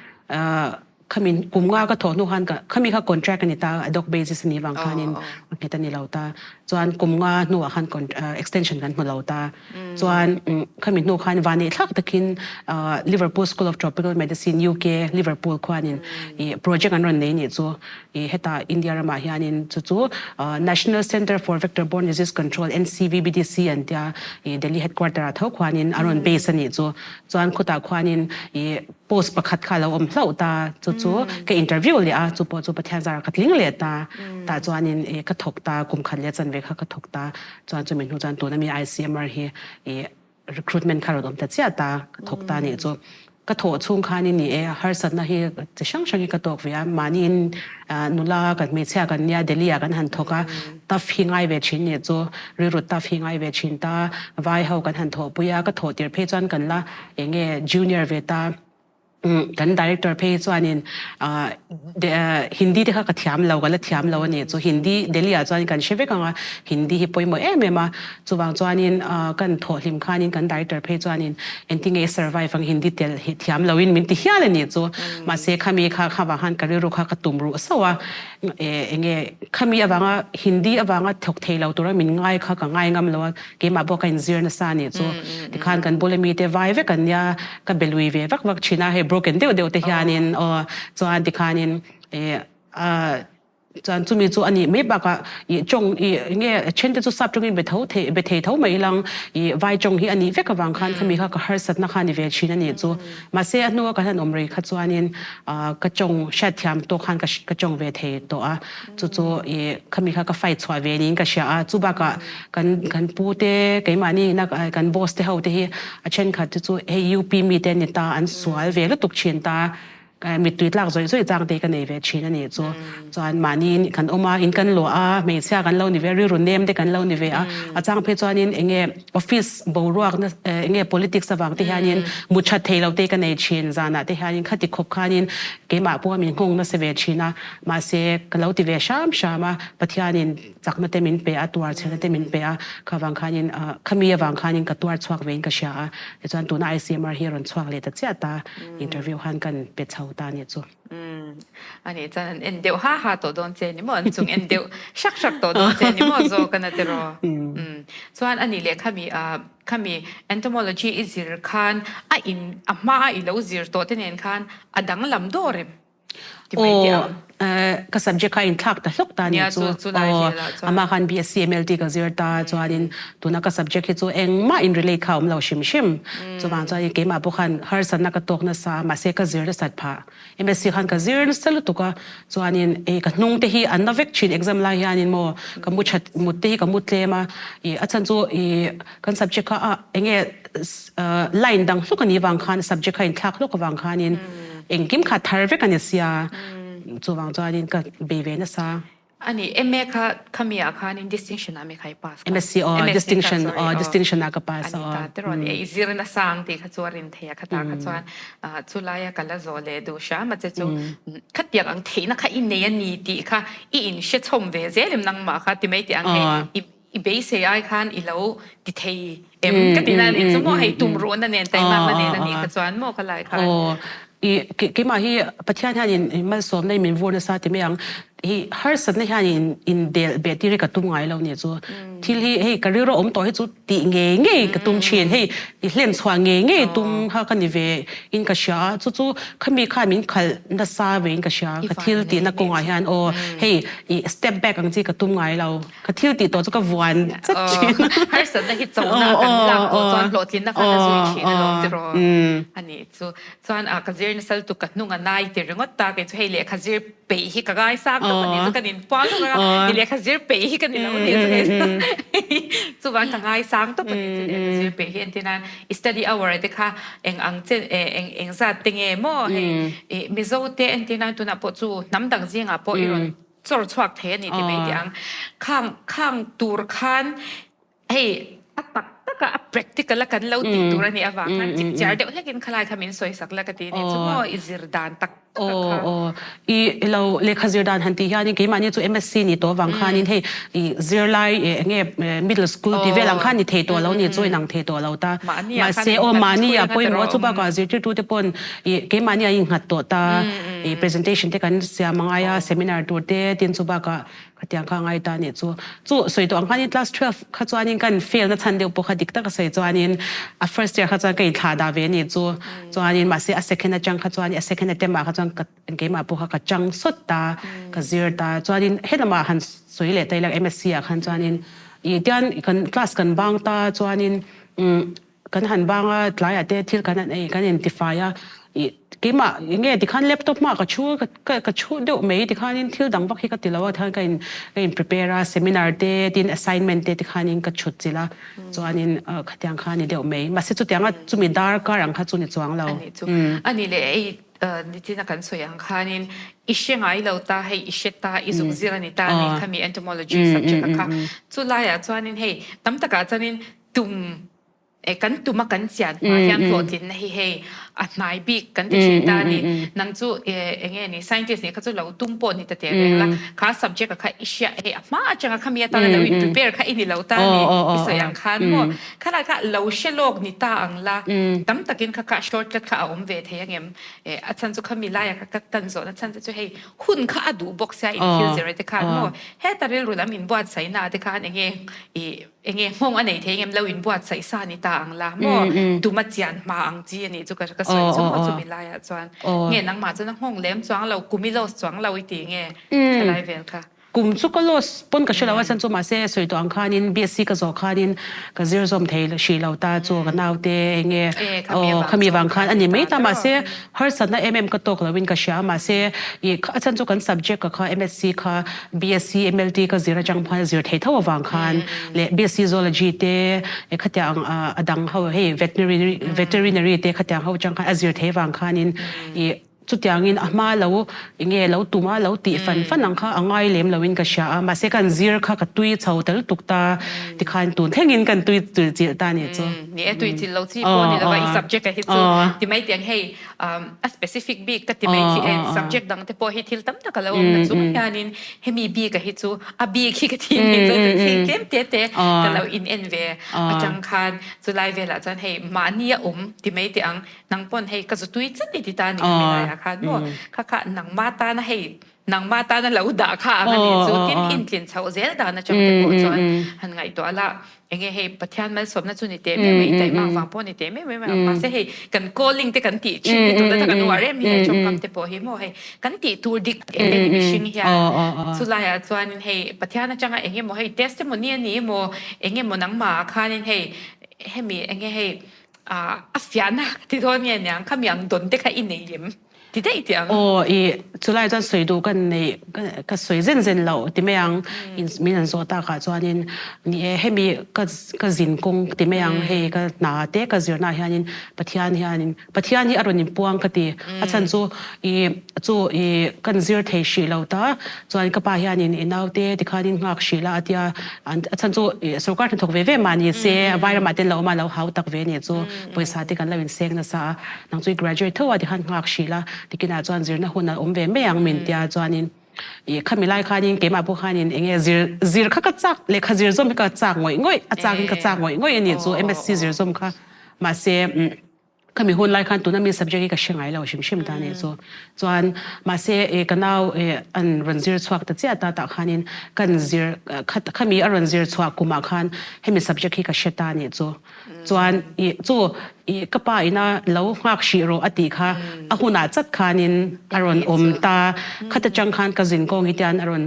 khami kum nga ka thawh hnu khan ka khami kha contract a ni ta ad hoc basis a nih vang khanin a nghet a ni lo ta chuan kum nga hnuah khan extension kan hmu lo ta. Chuan khami hnu khan vanneih thlak takin Liverpool School of Tropical Medicine UK Liverpool khuanin i project an rawn nei nih chu i heta India ramah hianin chu chu National Centre for Vector Borne Disease Control NCVBDC an tia i Delhi headquarter ah tho khuanin an rawn base a nih chu. Chuan khutah khuanin i post pakhat kha a lo awm hlauh ta chu chu ka interview leh a chu pawh chu Pathian zarah ka tling leh ta tah chuanin i ka thawk ta kum khat leh chanve kha ka thawk ta. Chuan chumi hnu chuan tuna mi ICMR hi i recruitment kha rawn awm ta chiah ta, ka thawk ta nih chu. Ka thawh chhung khanin ni e, harsatna hi chi hrang hrang hi ka tawk ve a, mahniin nula kan hmeichhia kan nia Delhi ah kan han thawk a, tough hi ngai ve thin nih chu, rilru tough hi ngai ve thin ta, vai ho kan han thawhpui a, ka thawh tir phei chuan kan la eng nge junior ve ta. Kan director phei hi chuanin Hindi te kha ka thiam lo, ka la thiam lo a ni chu. Hindi Delhi ah chuan kan hre vek ang a, Hindi hi pawimawh em em a. Chuvang chuanin kan thawh hlim khanin kan director phei chuanin engtin nge i survive ang Hindi tel hi thiam loin min ti hial a ni chu. Mahse khami kha kha vang khan ka rilru kha ka tum ruh sauh a, enge khami avanga Hindi avanga thawk thei lo tura min ngai kha ka ngai ngam lo a. Keimah pawh ka inzir nasa a nih chu. Tikhan kan bula mite vai vek an nia, ka be lui ve vak vak thin a, hei broken deuh deuh te hianin aw chuan tikhanin eh a. Chuan chumi chu a nih mai bakah ih tawng ih enge a then te chu sap tawngin be tho thei be thei tho mai ilang ih vai tawng hi a nih vek avang khan khami kha ka harsatna kha a ni ve thin a nih chu. Mahse a hnua kan han awm rei kha chuanin ah ka tawng hriatthiam tawk khan ka ka tawng ve thei tawh a, chu chu ih khami kha ka fight chhuah ve niin ka hria a, chu bakah kan kan pu te keimahni ina kan boss te ho te hi a thenkhat te chu hei UP mi te an ni ta an sual ve lutuk thin ta. Mittui tlak zawih zawih chang te hi ka nei ve thin a nih chu. Chuan mahni kan awm a, in kan luah a, hmeichhia kan lo ni ve a, rilru nem te kan lo ni ve a. A chang phei chuanin eng nge office boruak na eng nge politics avang te hianin mut that thei lo te hi ka nei thin. Zanah te hianin khati khawp khanin keimah pawha min nghawng nasa ve thin a. Mahse ka lo ti ve hram hram a, Pathianin chakna te min pe a, tuar chhelna te min pe a, kha vang khanin khami avang khanin ka tuar chhuak vein ka hria a, tichuan tuna ICMR hi a rawn chhuak leh ta chiah ta, interview khan kan pe chho ta nih chu. Umm ani chuan an en deuh ha ha tawh dawn che ni maw, an chung en deuh hrak hrak tawh dawn che ni maw zawk a na tiraw. Umm chuan ani leh khami ah khami entomology i zir khan a in a hma a i lo zir tawh te nen khan a danglam dawr em? Aw, ka subject kha a inthlak ta hlawk ta nih chu. Aw, amah khan BSc MLT ka zir ta chuanin tuna ka subject hi chu engmah in relate kha a awm lo hrim hrim. Chuvang chuanin keimah pawh khan harsatna ka tawk nasa a, mahse ka zir nasat phah. MSc khan ka zir nasa lutuk a, chuanin ei ka hnung te hi an na vek thin exam lai hianin maw ka mu that mut te hi ka mu tlem a, ih a chhan chu ih kan subject kha a enge line dang hluk a nih vang khan subject kha inthlak hluk avang khanin engkim kha thar vek a ni sia chuvang chuanin ka bei ve nasa. Ani MA kha khami ah khanin distinction ah mi kha i pass kha. MSc aw distinction aw distinction ah ka pass aw. Ani ta tiraw ni i zir nasa ang tih kha chu a rin thei a khata kha chuan chulai a ka la zawh leh duh hram a che chu khatiang ang theihna kha i nei a ni tih kha i inhre chhawm ve zel em nangmah kha ti mai teh ang hei i I beisei ai khan i lo ti thei em ka ti na nih chu maw hei tum ruhna nen taimakna nen a nih kha chuan maw ka lai khan. Aw i keimah hi Pathian hian in malsawmna in min vur nasa ti mai ang hi harsatna hian in in del beh tir hi ka tum ngai lo nih chu thil hi hei ka rilru awm tawh hi chu tih ngei ngei ka tum thin hei i hlen chhuah ngei ngei tum kha ka ni ve in ka hria a chu chu khami khan min khalh nasa ve in ka hria ka thil tihna kawngah hian aw hei i step back ang chi ka tum ngai lo. Ka thil tih tawh chu ka vuan chat thin. Harsatna hi chona kan lak tawh chuan hlawhtlinna khan a zui thin alawm tiraw a nih chu. Chuan a ka zir nasal tuk ka hnung a nai ti ringawt ta kei chu hei lehkha zir peih hi ka ngaisang tawp a nih chu kan inpuang hlawk a, i lehkha zir peih hi ka ni lo a nih chu hei chuvang ka ngaisang tawp a nih chu lehkha zir peih hi entir nan i study hour te kha eng ang che eng eng zat te nge maw hei Mizo te entir nan tunah pawh chu hnam dang zingah pawh i rawn chawr chhuak thei a ni ti mai teh ang. Khang khang tur khan hei a tak taka a practical a kan lo tih tur a nih avang khan chip chiar deuh hlekin khalai kha min sawi sak la ka ti a ni chu maw i zir dan tak tak a kha. Aw aw i lo lehkha zir dan han tih hianin keimahni chu MSc ni tawh avang khanin hei i zirlai eng nge middle school tih vel ang khan ni thei tawh lo ni chu inang thei tawh lo ta. Mahse aw mahni a pawimawh a chu bakah zirtirtute pawn I keimahni a innghat tawh ta, i presentation te kan siam a ngai a, seminar tur te tin chu bakah khatiang kha a ngai ta a nih chu. Chu sawi tawh ang khanin class 12 kha chuanin kan fail na chhan deuh pawh kha dik taka sawi chuanin a first year kha chuan ka inthlah dah ve a nih chu. Chuanin mahse a second atang kha chuan a second attempt ah kha chuan ka keimah pawh kha ka chang sawt ta, ka zir ta. Chuanin helamah han sawi leh ta ila MSc ah khan chuanin i tian kan class kan bang ta chuanin umm Kan han bang a, tlaiah te thil kan han ei, kan intifai a, ih keimah eng nge tikhan laptop hmaah ka thu ka ka thu deuh mai tikhanin thil dang vak hi ka ti lo a, tikhan ka in ka in prepare a, seminar te tin assignment te tikhanin ka chhut chilh a, chuanin khatiang kha a ni deuh mai. Mahse chutianga chumi darkar ang kha chu ni chuang lo. A nih chu. A nih leh ei nichina kan sawi ang khanin i hre ngai lo ta, hei i hre ta, i zuk zir a ni ta a ni khami entomology subject a kha. Chulaiah chuanin hei tam takah chuanin Tum e kan tum a kan chian hma hian hlawhtlinna hi hei a hnai bik kan ti thin ta a ni. Nang chu e enge ni scientist nih kha chu lo tum pawh ni ta teh reng la, kha subject a kha i hria hei a hma atanga khami atana lo in prepare kha i ni lo ta a ni i sawi ang khan maw. Khalai kha lo hre lawk ni ta ang la, tam takin kha kha shortcut kha a awm ve thei angem e a chhan chu khami laia kha ka tan zawhna chhan che chu hei hun kha a duh bawk sia in thil zir te khan maw heta rilru lam inbuatsaihna te khan enge i Enge nghawng a nei thei engem lo inbuatsaih sa ni ta ang la maw? Tum a chian hma ang chi a nih chu ka. ka sawi chu maw chumi laiah chuan nge nangmah chuan a nghawng lem chuang lo kum i loss chuang lo i ti nge thalai vel kha. Kum chu ka loss pawn ka hre lo a chhan chu mahse sawi tawh ang khanin BSc ka zawh khanin ka zir zawm thei hrih lo ta chu ka naute enge aw khami vang khan a ni mai ta mahse harsatna em em ka tawk lo in ka hria a mahse ih a chhan chu kan subject ka kha MSc kha BSc MLT ka zir atang khan a zir thei tho avang khan leh BSc Zoology te khatiang a dang ho hei veterinary veterinary te khatiang ho atang khan a zir thei avang khanin ih Chutiangin a hma lo enge lo tum a, lo tih fan fan ang kha a ngai lem loin ka hria a, mahse kan zir kha ka tui chho tel tuk ta tikhan tun thlengin kan tui chilh ta nih chu. Ni e, tui chilh lo chi pawh ni lova i subject a hi chu ti mai tiang hei a specific bik ka ti mai khi e subject dang te pawh hi thil tam tak a lo awm na chung hianin hemi bik a hi chu a bik hi ka ti mai chu thil tlem te te ka lo in en ve atang khan chulai velah chuan hei mahni a awm ti mai teh ang Nang pawn hei ka zu tui chat i ti ta ni kha milai ah khan maw kha kha nangma tana hei nangma tana lo dah kha ang a nih chu tin intlin chhoh zel dan atang te pawh chuan han ngaihtuah la enge hei Pathian malsawmna chu ni teh meuh mai taihmak vang pawh ni teh meuh mai ang mahse hei kan calling te kan tih thin hi tuna tak an uar em hi hei tawngkam te pawh hi maw hei kan tih tur dik em em mihring hian chulai ah chuanin hei Pathian atanga enge maw hei testimony a ni emaw enge maw nangmah ah khanin hei hemi enge hei A fiahna ka ti dawn nge niang, khami ang dawn te kha i nei lem ti daih tih ang. Aw i chulai chuan sawi duh ka nei ka sawi zen zen loh ti mai ang min an zawh takah chuanin ni e hemi ka ka zin kawng ti mai ang hei ka hna te ka zirna ah hianin Pathian hianin Pathian hi a rawn inpuang ka ti a chhan chu i chu i kan zir thei hrih lo ta chuan ka pa hianin i naute tikhanin nghak hrih la a tia A chhan chu sorkar hnathawk ve ve mah ni se vai ramah te lo awm a lo hau tak ve nih chu pawisa te kan lo inseng nasa a, nang chu i graduate tho a tikhan nghak hrih la tikinah chuan zirna hun a awm ve mai ang min tia chuanin ih khami lai khanin keimah pawh khanin eng nge zir zir kha ka chak lehkha zir zawm hi ka chak ngawih ngawih a chakin ka chak ngawih ngawih a nih chu MSc zir zawm kha mahse Khami hun lai khan tuna mi subject hi ka hre ngai lo hrim hrim ta nih chu. Chuan mahse eh ka nau eh an rawn zir chhuak ta chiah ta tah khanin kan zir khami a rawn zir chhuah kumah khan hemi subject hi ka hre ta nih chu. Chuan ih chu ih ka pa ina lo nghak hrih rawh a tih kha a hunah chat khanin a rawn awm ta. Khata tang khan ka zin kawng hi tian a rawn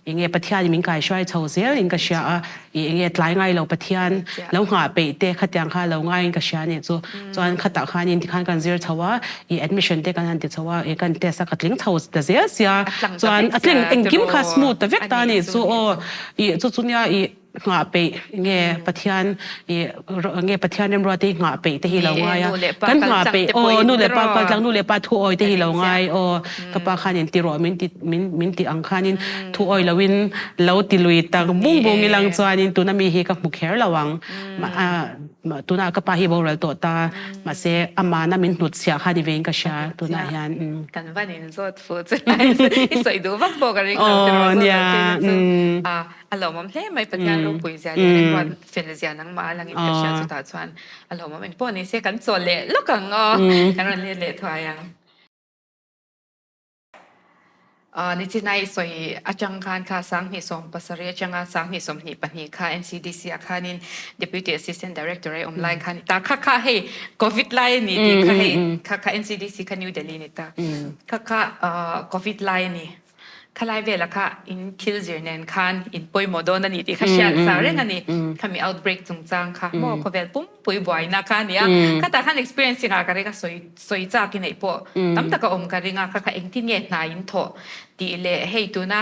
Enge Pathian in min kai hruai chho zel in ka hria a, i enge tlai ngai lo Pathian lo nghah peih te khatiang kha lo ngai in ka hria nih chu. Chuan khatah khan in tikhan kan zir chho a, i admission te kan han ti chho a, i kan test a ka tling chho ta zel sia, chuan a tling engkim kha smooth ta vek ta nih chu aw, i chu chu nia i nghah peih enge Pathian i enge Pathian remruat te hi nghah peih te hi lo ngai a, kan nghah peih aw nu leh pa kal tlang nu leh pa thu awi te hi lo ngai aw ka pa khan in ti rawh min ti min min ti ang khan in thu awi lo in lo ti lui tak bung bung ilang chuan in tuna mi hi ka hmu kher lo ang tunah ka pa hi boral tawh ta mahse amana min hnut chhiah kha ni ve in ka hria tunah hian. Kan van in zawt fuh chu i sawi duh vak pawh ka ring lo tiraw zawt lo che chu A lawmawm hle mai Pathian ropui zia leh remruat fel zia nangmah a langin ka hria chutah chuan a lawmawm engpawh ni se kan chawl leh lawk ang aw kan rawn let leh thuai ang. Nichinai sawi atang khan kha 2017 atanga 2022 kha NCDC ah khanin Deputy Assistant Director ai awm lai khan ta kha kha hei Covid lai a ni tih kha hei kha kha NCDC kha New Delhi ni ta kha kha Covid lai a ni. Khalai velah kha in thil zir nen khan in pawimawh dawn a ni tih kha hriat sa reng a ni. Khami outbreak chungchang kha maw khawvel pumpui buaina kha a ni a. Khatah khan experience engah ka ring a sawi sawi chak i neih pawh tam tak a awm ka ring a. Kha kha engtin nge hna in thawh tih leh hei tuna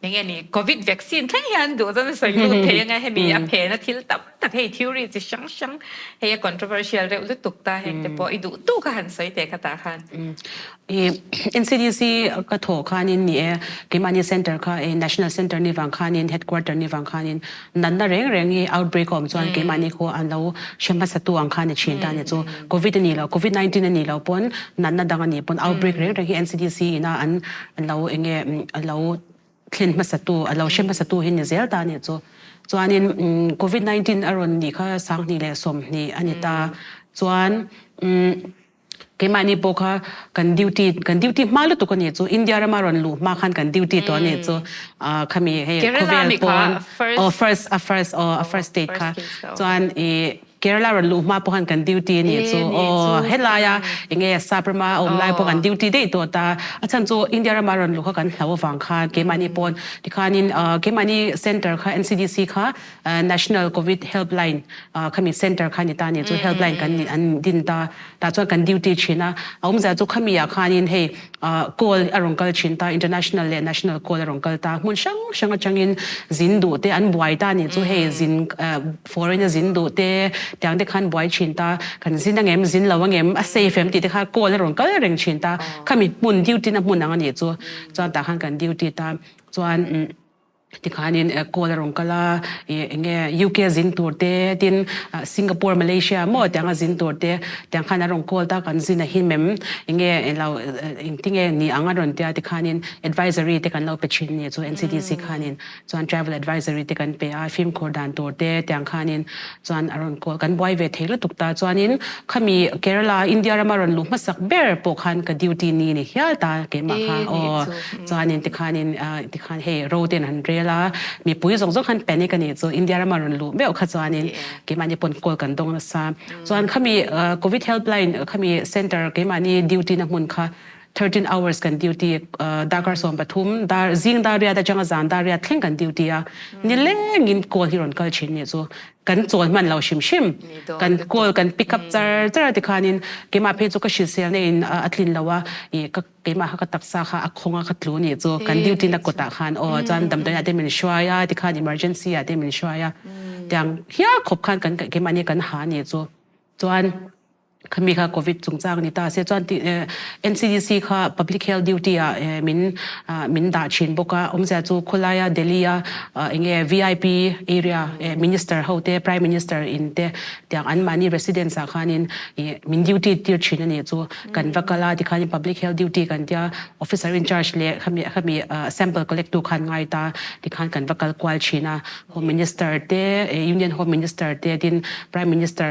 eng nge ni covid vaccine thleng hian duh chuan a sawi lut thei anga hemi a phena thil tam tak hei theory chi hrang hrang hei a controversial reuh lutuk ta heng te pawh i duh duh kha han sawi teh khatah khan. I NCDC ka thawh khanin ni e, keimahni center kha e national center ni vang khanin headquarter ni vang khanin natna reng reng hi outbreak a awm chuan keimahni khu an lo hre hmasa tu ang khan ni thin ta ni chu covid a ni lo covid 19 a ni lo pawn natna dang a nih pawn outbreak reng reng hi NCDC ina an lo enge a lo thlen hmasa tu a lo hre hmasa tu hi ni zel ta ni chu chuanin covid 19 a rawn nih kha 2020 a ni ta chuan Keimahni pawh kha kan duty kan duty hma lutuk a nih chu India rama rawn luh hma khan kan duty tawh a nih chu khami hei khawvel pawn aw first a first aw a first state kha chuan i. Kerala rawn luh hma pawh khan kan duty a nih chu aw helaia enge sap rama a awm lai pawh kan duty daih tawh ta a chhan chu India rama rawn luh kha kan hlau avang khan keimahni pawn tikhanin keimahni center kha NCDC kha National Covid Helpline khami center kha ni ta nih chu helpline kan an din ta tah chuan kan duty thin a a awmzia chu khami ah khanin hei call a rawn kal thin ta international leh national call a rawn kal ta hmun hrang hrang atangin zin duh te an buai ta nih chu hei zin foreign a zin duh te tiang te khan buai thin ta kan zin angem zin lo angem a safe em tih te kha call a rawn kal reng thin ta khami hmun duty na hmun ang a nih chu chuan tah khan kan duty ta chuan Tikhanin call a rawn kal a, ih eng nge UK zin tur te tin Singapore, Malaysia maw tiang a zin tur te tiang khan a rawn call ta kan zin a him em eng nge eng lo engtinge ni ang a rawn tia tikhanin advisory te kan lo pe thin ni chu NCDC khanin chuan travel advisory te kan pe a fimkhur dan tur te tiang khanin chuan a rawn call kan buai ve thei lutuk ta chuanin khami Kerala India rama rawn luh hmasak ber pawh khan ka duty ni ni hial ta keimah kha aw Chuanin tikhanin tikhan hei ro ten han rel a, mipui zawng zawng khan panic a nih chu India rama rawn luh meuh kha chuanin keimahni pawn call kan dawng nasa. Chuan khami Covid helpline khami center keimahni duty na hmun kha 13 hours kan duty darkar 13 dar zing dar riat atanga zan dar riat thleng kan duty a, nilengin call hi rawn kal thin nih chu kan chawl hman lo hrim hrim. Kan call kan pick up char char a tikhanin keimah phei chu ka hrilselna in a tlin lo a, ih ka Keimah kha ka taksa kha a khawng a ka tlu nih chu kan duty na kutah khan aw chuan damdawiin ah te min hruai a tikhan emergency ah te min hruai a tiang hial khawp khan kan keimah nih kan ha nih chu chuan khami kha covid chungchang ni ta se chuan NCDC kha public health duty ah min min dah thin bawk a awmzia chu khawlaia Delhi a enge VIP area minister ho te prime minister in te tiang anmahni residence ah khanin min duty tir thin a nih chu. Kan va kal a tikhanin public health duty kan tia officer in charge leh khami khami sample collect tu khan ngai ta tikhan kan va kal kual thin a home minister te union home minister te tin prime minister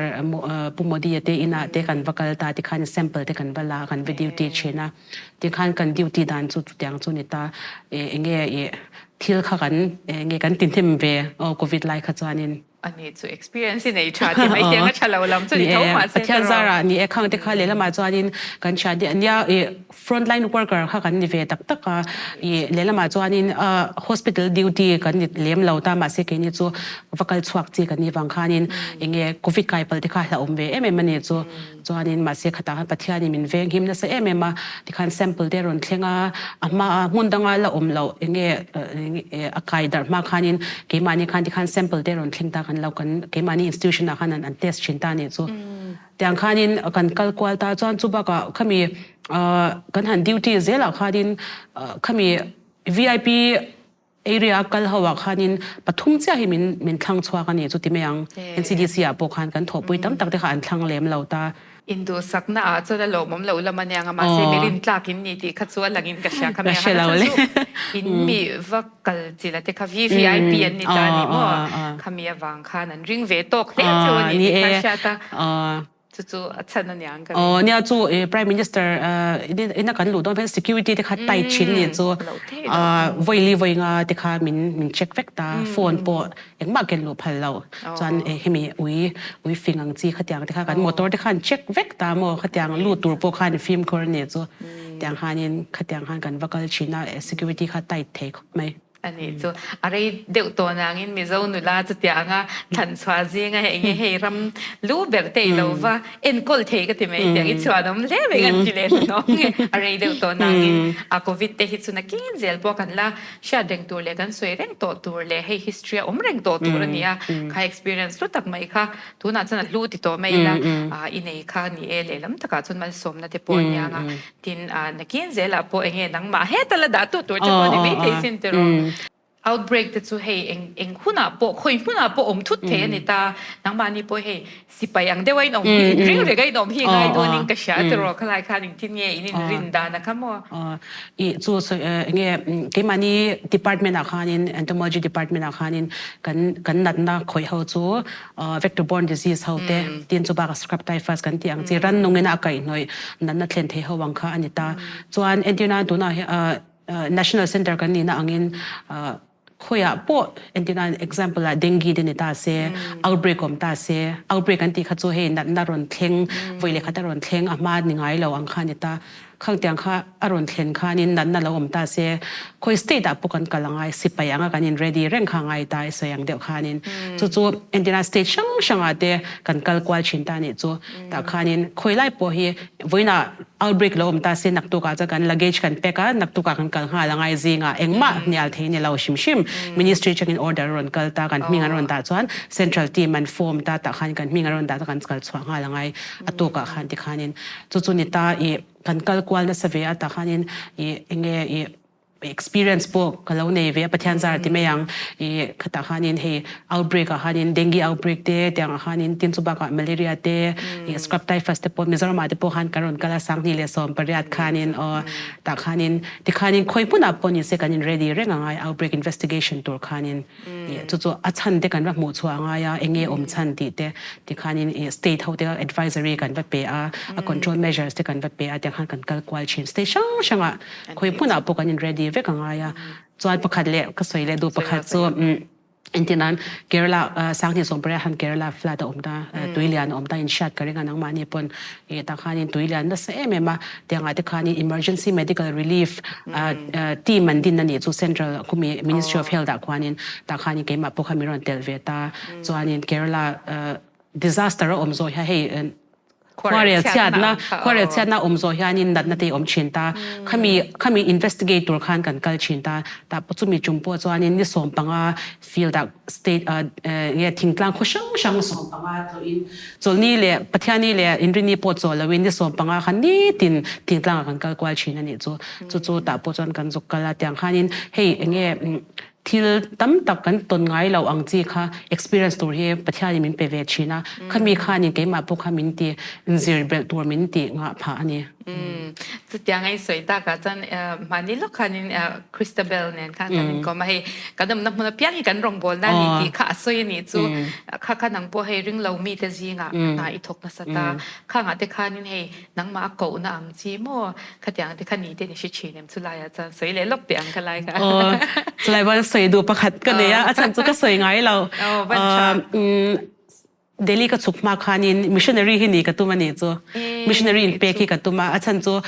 Pu Modi a te inah te kan va kal ta tikhan sample te kan va la kan va duty thin a tikhan kan duty dan chu chutiang chu ni ta enge ih thil kha kan enge kan ti hnem ve aw covid lai kha chuanin. Ani chu experience i nei tha ti mai tiang a tha lo lam chu ni tho mahse Pathian zara ni e khang te kha lehlamah chuanin kan thian te ania i frontline worker kha kan ni ve tak tak a i lehlamah chuanin hospital duty kan ni lem lo ta mahse keini chu va kal chhuak chi kan nih vang khanin enge covid kai pal te kha hlauhawm ve em em ani chu. Chuanin mahse khatah khan Pathianin min venghim nasa em em a, tikhan sample te a rawn thleng a, a hma hmun danga la awm loh eng nge a kai darh hma khanin keimahni khan tikhan sample te a rawn thleng ta kan lo kan keimahni institution ah khan an test thin ta anih chu. Tiang khanin kan kal kual ta chuan chu bakah khami kan han duty zelah khanin khami VIP Area a kal ho ah khanin pathum chiah hi min min thlang chhuak a ni chu ti mai ang. NCDC ah pawh khan kan thawhpui tam tak te kha an thlang lem lo ta. Induhsakna ah chuan a lawmawm lo lam a nia nga mahse mi rintlak in ni tih kha chu a lang in ka hria kha mai a han a chu in mi va kal chila te kha VVIP an ni ta a ni maw khami avang khan an ring ve tawk hle chu a ni tih kha a hriat a. Chu chu a chhan a niang ka ring. Aw nia chu Prime Minister ina kan luh dawn hian security te kha tight thin ni chu vawi li vawi nga te kha min min check vek ta phone pawh engmah ken luh phal lo chuan hemi ui ui fing ang chi khatiang te kha kan motor te khan check vek ta maw khatiang lut tur pawh khan fimkhur a ni chu tiang khanin khatiang khan kan va kal thin a security kha tight thei khawp mai. A nih chu. A rei deuh tawh nangin Mizo nula chutiang a thlan chhuah zinga hei enge hei ram lu ber te i lo va enkawl thei ka ti mai tiang i chhuanawm hle mai kan ti leh hnuhnawh nge. A rei deuh tawh nangin a Covid te hi chu nakin zel pawh kan la hriat reng tur leh kan sawi reng tawh tur leh hei history a awm reng tawh tur a ni a. Kha experience hlu tak mai kha tunah chuan a hlu ti tawh mai ila i nei kha ni e lehlam takah chuan malsawmna te pawh a niang a. Tin, nakin zelah pawh enge nangmah heta la dah tu tur che pawh ni maithei sin tiraw. Outbreak te chu hei eng eng hunah pawh khawi hmunah pawh awm thut thei a ni ta. Nangmahni pawh hei sipai ang deuha in awm hi in ring reng a in awm hi ngai dawnin ka hria tiraw khalai khan engtin nge in inrin dan a kha maw? I chu enge keimahni department ah khanin entomology department ah khanin kan kan natna khawih ho chu vector borne disease ho te tin chu bakah scrub typhus kan tih ang chi rannungin a kaihhnawih natna thlen thei ho ang kha a ni ta. Chuan entirna tunah hian national center kan nihna angin. Khawiah pawh entirnan example ah dengue te ni ta se, outbreak awm ta se, outbreak an tih kha chu hei natna rawn thleng, vawi leh khat a rawn thleng a hma ni ngai lo ang kha a ni ta. Khangtiang kha a rawn thlen khanin natna lo awm ta se, khawi state ah pawh kan kal angai, sipai anga kan in ready reng kha angai ta i sawi ang deuh khanin. Chu chu entirnan state hrang hrangah te kan kal kual thin ta anih chu. Tah khanin khawi lai pawh hi vawiinah outbreak lo awm ta se naktukah chuan kan luggage kan pack a, naktukah kan kal nghal angai zingah engmah hnial thei ni lo hrim hrim. Ministry atangin order a rawn kal ta, kan hming an rawn dah chuan central team an form ta, tah khan kan hming an rawn dah ta kan kal chhuah nghal angai a tukah khan tikhanin chu chu ni ta ih kan kal kual nasa ve a tah khanin ih enge ih Experience pawh ka lo nei ve a, Pathian zar ti mai ang. I khatah khanin hei outbreak ah khanin dengue outbreak te tiang ah khanin tin chu bakah malaria te i scrub typhus te pawh Mizoram ah te pawh khan kan rawn kal a 2018 khanin aw tah khanin tikhanin khawi hmunah pawh ni se kan in ready reng a ngai outbreak investigation tur khanin. Chu chu a chhan te kan va hmuh chhuah a ngai a, eng nge awm chhan tih te tikhanin ih state ho te kha advisory kan va pe a, a control measures te kan va pe a tiang khan kan kal kual thin. State hrang hrangah khawi hmunah pawh kan in ready vek a ngai a. Chuan pakhat leh ka sawi leh duh pakhat chu engtin nan Kerala 2018 khan Kerala flood a awm ta, tuilian a awm ta inhriat ka ring a nangmahni pawn ih tah khanin tuilian nasa em em a tiangah te khanin emergency medical relief team an din a nih chu central khumi ministry of health ah khuanin tah khanin keimah pawh kha min rawn telh ve ta chuanin Kerala disaster a awm zawh hian hei khuarel chhiatna khuarel chhiatna awm zawh hianin natna te awm thin ta khami khami investigate tur khan kan kal thin ta tah pawh chumi tum pawh chuanin ni 15 field ah state nge thingtlang khaw hrang hrang 15 tlawhin Chawlhni leh Pathianni leh Inrinni pawh chawl loin ni 15 khan nitin thingtlangah kan kal kual thin a nih chu. Chu chu tah pawh chuan kan zuk kal a, tiang khanin hei enge thil tam tak kan tawn ngai lo ang chi kha experience tur hi Pathianin min pe ve thin a, khami khanin keimah pawh kha min ti inzir belh tur min tih ngah phah a ni. Chutiang a insawi takah chuan mahni lawk khanin Christabel nen khan kan inkawm a, hei kan awmna hmun apiang hi kan rawngbawlna a ni tih kha a sawi a nih chu. Kha kha nang pawh hei ringlo mite zingah hna i thawk nasa ta. Khangah te khanin hei nangmah a kohna ang chi maw khatiang te kha ni te ni hre thin em chulaiah chuan sawi leh lawk teh ang kha lai kha. Aw, chulai chuan sawi duh pakhat ka nei a, a chhan chu ka sawi ngai lo. Aw, van tha. Delhi ka chhuk hma khanin missionary hi ni ka tum a nih chu. Missionary in pek hi ka tum a, a chhan chu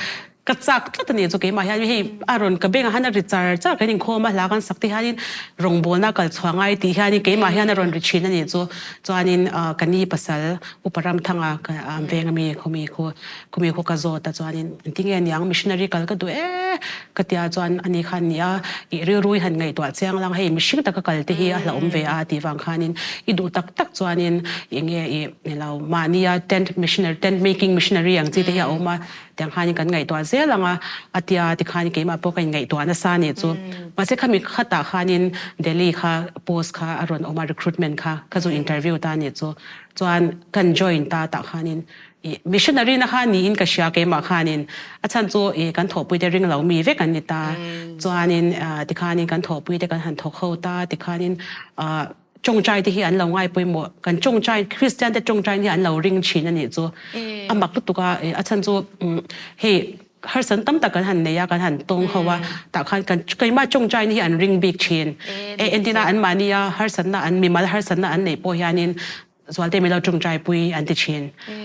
ka chak tlat a nih chu keimah hian hei a rawn ka bengah hian a ri char char kan inkhawm a hla kan sak te hianin rawngbawlna kal chhuah ngai tih hianin keimah hian a rawn ri thin a nih chu. Chuanin ka ni pasal Upa Ramthanga an veng ami khawmi khu khumi khu ka zawt a chuanin engtinge niang missionary kal ka duh e ka tia chuan ani khan nia i rilru i han ngaihtuah chiang lang hei mihring taka kal te hi a hlauhawm ve a tih vang khanin i duh tak tak chuanin enge i nilo mahnia tent missionary tent making missionary ang chi te hi a awm a tiang khanin kan ngaihtuah zel ang a a tia tikhan keimah pawh ka inngaihtuah nasa anih chu mahse khami khatah khanin Delhi kha post kha a rawn awm a recruitment kha ka zu interview ta anih chu chuan kan join ta tah khanin I missionary na kha niin ka hria keimah khanin a chhan chu i kan thawhpui te ring lo mi vek an ni ta chuanin tikhanin kan thawhpui te kan han thawk ho ta tikhanin tawngtai te hi an lo ngai pawimawh kan tawngtai Kristian te tawngtai hi an lo ring thin a nih chu a mak lutuk a a chhan chu hei harsan tam tak kan han nei a kan han tawng ho a tah khan kan keimah tawngtai hi an ring bik thin e entina an mahnia harsatna an mimal harsatna an neih pawh hianin Zualte min lo tawngtai pui an ti thin.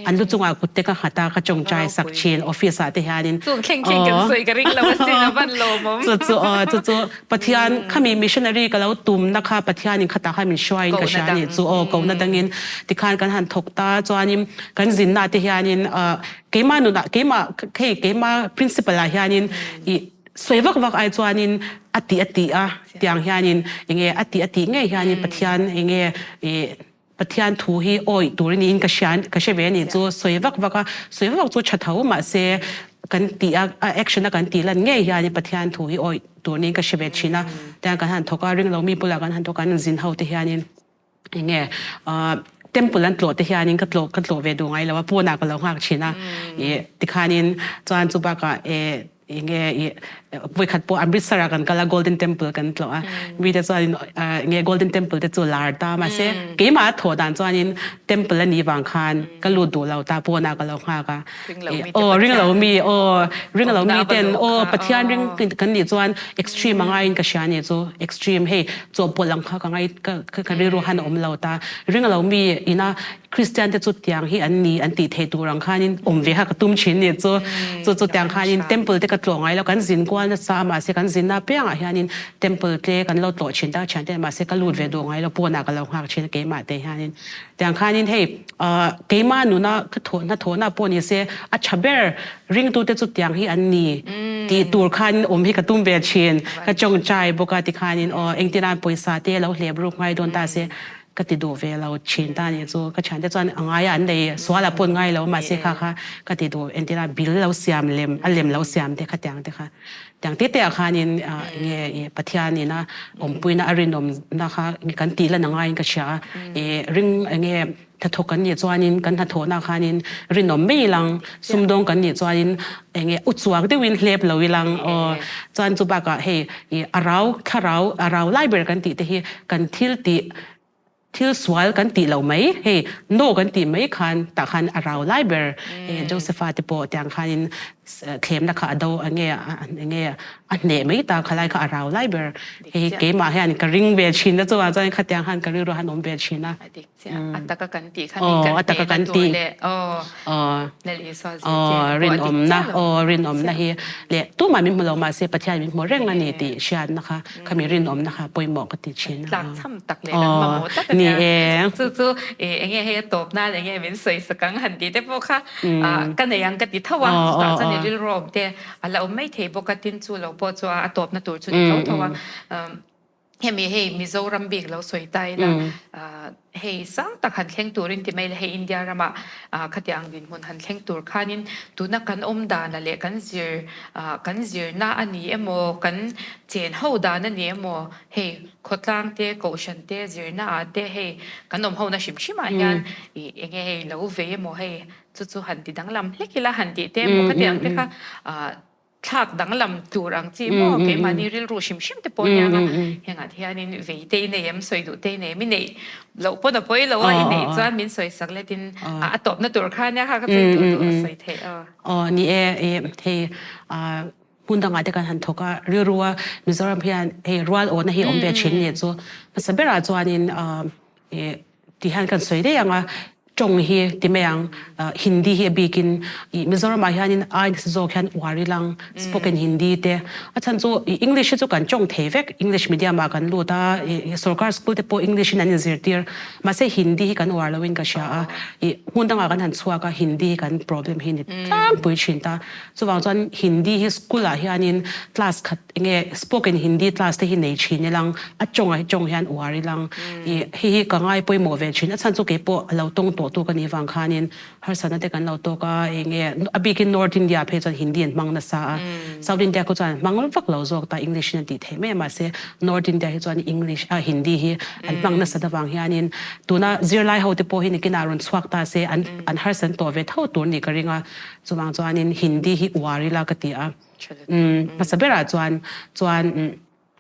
An lu chungah kut te ka nghat a, ka tawngtai sak thin office ah te hianin. Chung thleng thleng kan sawi ka ring lo asin a van lawmawm. Chu chu aw chu chu Pathian khami missionary ka lo tumna kha Pathianin khatah khan min hruaiin ka hria anih chu aw kohna dangin tikhan kan han thawk ta chuanin kan zinna te hianin keimah nunah keimah hei keimah principle ah hianin ih Sawi vak vak ai chuanin a tih a tih a tiang hianin enge a tih a tih ngei hianin Pathian enge ih Pathian thu hi awih tur niin ka hria ka hre ve a nih chu sawi vak vak a sawi vak vak chu tha tho mahse kan tih a a action a kan tih lan ngei hianin Pathian thu hi awih tur niin ka hre ve thin a tiang kan han thawk a ringlo mi bulah kan han thawk a an zin ho te hianin Enge temple an tlawh te hianin ka tlawh ka tlawh ve duh ngai lo a pawnah ka lo nghak thin a i tikhanin chuan chu bakah e. Enge i vawikhat pawh Amritsar ah kan kal a Golden Temple kan tlawh a mite chuanin enge Golden Temple te chu lar ta mahse keimah a thawh dan chuanin temple a nih vang khan ka lut duh lo ta pawnah ka lo nghak a aw ring lo mi aw ring lo mi ten aw Pathian ring kan nih chuan extreme a ngaiin ka hria a nih chu extreme hei chawhpawlh ang kha ka ngai ka rilru han a awm lo ta ring lo mi ina Kristian te chu tiang hi an ni an tih theih tur ang khanin awm ve kha ka tum thin ni chu. Chu chu tiang khanin temple te ka tlawh ngai lo, kan zin kual nasa a mahse kan zinna apiangah hianin temple te kan lo tlawh thin ta thian te mahse ka lut ve duh ngai lo pawnah ka lo nghak thin a keimah te hianin. Tiang khanin hei keimah nuna ka thawhna thawhna pawh ni se a tha ber ringtu te chu tiang hi an ni tih tur khanin awm hi ka tum ve thin. Ka tawngtai bawk a tikhanin aw engtin pawisa te lo hlep ruk ngai dawn ta se Ka ti duh ve lo thin ta nih chu. Ka thiante chuan a ngai a, an nei sual ah pawn ngai lo mahse kha kha ka ti duh entir a bill lo siam lem a lem lo siam te kha tiang te kha tiang te te ah khanin enge i Pathian ina awmpuina a rinawmna kha kan tih lan a ngaiin ka hria a i ring enge hnathawk kan nih chuanin kan hnathawhna khanin rinawm mai ilang sumdawng kan nih chuanin enge uchuak deuhin hlep lo ilang aw chuan chu bakah hei I a rau, thlarau, a rau lai ber kan tih te hi kan thil tih, thil sual kan tih lo mai, hei no kan tih mai khan tah khan a rau lai ber e Josepha te pawh tiang khanin thlemna kha a do enge enge a hneh mai ta khalai kha a rau lai ber hei keimah hian ka ring ve thin a chuvang chuan khatiang khan ka rilru han awm ve thin a. A taka kan tih kha ni kan hnehna tur leh aw Lal Isua zirtirna pawh a dik chiah lo. Aw rinawmna hi leh tumah min hmu lo mahse Pathian min hmu reng a ni tih hriatna kha khami rinawmna kha pawimawh ka ti thin a. Tlakchham tak leh kan mamawh tak a nia. Chu chu enge hei a tawp nan enge min sawi sak ang han tih te pawh kha ka nei ang ka ti tho a chutah chuan i rilru awm te a la awm mai thei bawk a tin chu lo pawh chu a tawpna tur chu ni tho tho a. Hemi hei Mizoram bik lo sawi ta ila, hei sang tak han thleng turin ti mai la, hei India ramah khatiang dinhmun han thleng tur khanin tuna kan awm dana leh kan zir kan zirna a ni emaw, kan chen ho dan a ni emaw, hei khawtlang te, kohhran te, zirna ah te hei kan awm hona hrim hrim ah hian ih enge hei lo vei emaw hei chu chu han ti danglam hlek ila han tih te emaw khatiang te kha Thlak danglam tur ang chi maw keimahni rilru hrim hrim te pawh nia nga hengah te hianin vei te i nei em sawi duh te i nei em i neih loh pawn a pawi lo a i neih chuan min sawi sak letin a tawpna tur kha nia kha ka sawi duh duh a sawi theih aw. Aw ni e i hei hmun dangah te kan han thawk a rilru a Mizoram hian hei rual awhna hi awm ve thin nih chu hmasa berah chuanin i Ti hian kan sawi daih ang a, tawng hi ti mai ang, Hindi hi a bikin ih Mizoramah hianin ai nasa zawk hian uar ilang, spoken Hindi te, a chhan chu ih English hi chu kan tawng thei vek, English medium ah kan lut a, ih sorkar school te pawh English in an inzirtir, mahse Hindi hi kan uar loin ka hria a, ih hmun dangah kan han chhuak a, Hindi hi kan problem hi ni tlangpui thin ta, chuvang chuan Hindi hi school ah hianin class khat Enge spoken Hindi class te hi nei thin ilang, a tawng ah tawng hian uar ilang i hei hi ka ngai pawimawh ve thin. A chhan chu keipawh a lo tawng tawh tu ka nih vang khanin harsatna te kan lo tawk a, enge a bikin North India phei chuan Hindi an hmang nasa a, South India khu chuan an hmang vak lo zawk ta English in an tih theih mai a mahse North India hi chuan English a Hindi hi an hmang nasat avang hianin tuna zirlai ho te pawh hi nikinah rawn chhuak ta se an an harsat tawh ve tho tur nih ka ring a, chuvang chuanin Hindi hi uar ila ka ti a. Hmasa berah chuan chuan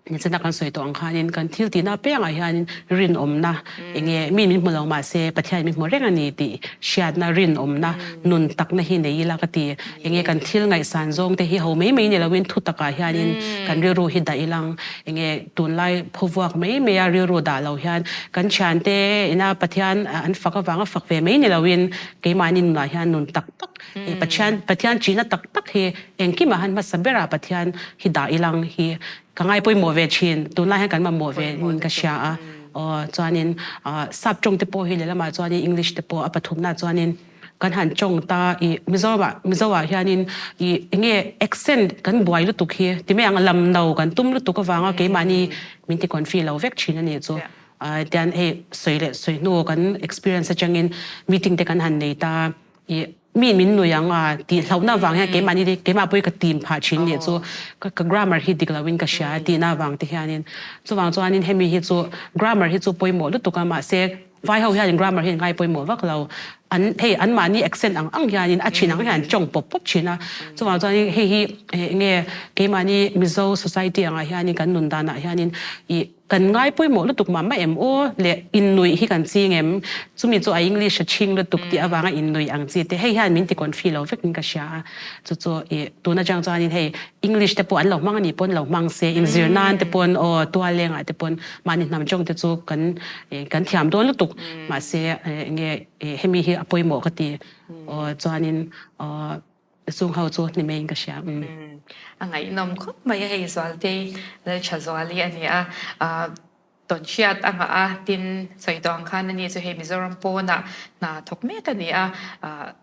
nichina kan sawi tawh ang khanin kan thil tihna apiangah hianin rinawmna enge mi min hmu lo mahse Pathian min hmu reng a ni tih hriatna rinawmna nun takna hi nei ila ka ti. Enge kan thil ngaihsan zawng te hi ho mai mai ni loin thu takah hianin kan rilru hi dah ilang enge tunlai phuvuak mai maia rilru dah lo hian kan thiante ina Pathian an fak avanga fak ve mai ni loin keimahni nunah hian nun tak tak Pathian Pathian chihna tak tak hi engkimah han hmasa berah Pathian hi dah ilang hi ka ngai pawimawh ve thin tunlai hian kan mamawh ve in ka hria a aw chuanin sap tawng te pawh hi lehlamah chuanin English te pawh a pathumna chuanin kan han tawng ta i Mizoramah Mizo ah hianin i enge accent kan buai lutuk hi ti mai ang lam no kan tum lutuk avanga keimahni min ti confi lo vek thin a nih chu tian hei sawi leh sawi hnu kan experience atangin meeting te kan han nei ta. I mi min nui ang a tih hlauhna avang hian keimahni te keimah pawhin ka tim phah thin nih chu ka ka grammar hi dik loin ka hria tihna avang te hianin chuvang chuanin hemi hi chu grammar hi chu pawimawh lutuk a mahse Vai ho hianin grammar hi an ngai pawimawh vak lo. An hei anmahni accent ang ang hianin a thin ang hian an tawng pawp pawp thin a. Chuvang chuanin hei hi enge keimahni Mizo society angah hianin kan nun danah hianin ih kan ngai pawimawh lutuk mah mah em aw leh innuih hi kan ching em? Chumi chu a English a chhing lutuk tih avanga innuih ang chi te hei hian min ti confi lo vekin ka hria a. Chu chu ih tun atang chuanin hei English te pawh an lo hmang a nih pawn lo hmang se, inzir nan te pawn aw tual lengah te pawn mahni hnam tawng te chu kan kan thiam dawn lutuk mahse enge hemi hi a pawimawh ka ti aw chuanin aw chung ho chu ni maiin ka hria. A ngaihnawm khawp mai a hei Zualtei Lalthazuali a ni a. Tawnhriat a ngah a, tin sawi tawh ang khan ani chu hei Mizoram pawnah hna thawk mek a ni a,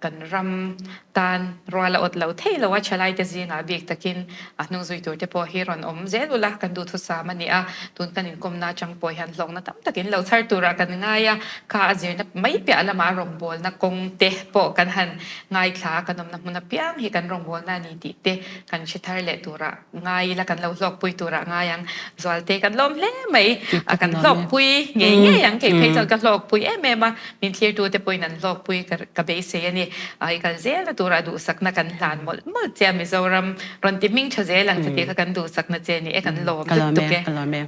kan ram tan rual a awt lo thei lo a, thalaite zingah bik takin a hnung zui tur te pawh hi rawn awm zel ula kan duhthusam a ni a, tun kan inkawmna atang pawh hian hlawkna tam takin lo chhar turah kan ngai a, kha a zirna mai piah lamah rawngbawlna kawng te pawh kan han ngaithla a, kan awmna hmun apiang hi kan rawngbawlna a ni tih te kan hre thar leh turah Ngai ila kan lo hlawkpui turah ngai ang. Zualte kan lawm hle mai. A kan hlawkpui ngei ngei ang. Kei phei chuan ka hlawkpui em em a. Min thlirtute pawhin an hlawkpui ka beisei a ni. I kal zelna turah duhsakna kan hlan mawlh mawlh che a Mizoram rawn ti hming tha zel ang che tih kha kan duhsakna che a ni e. Kan lawm lutuk e. Ka lawm e.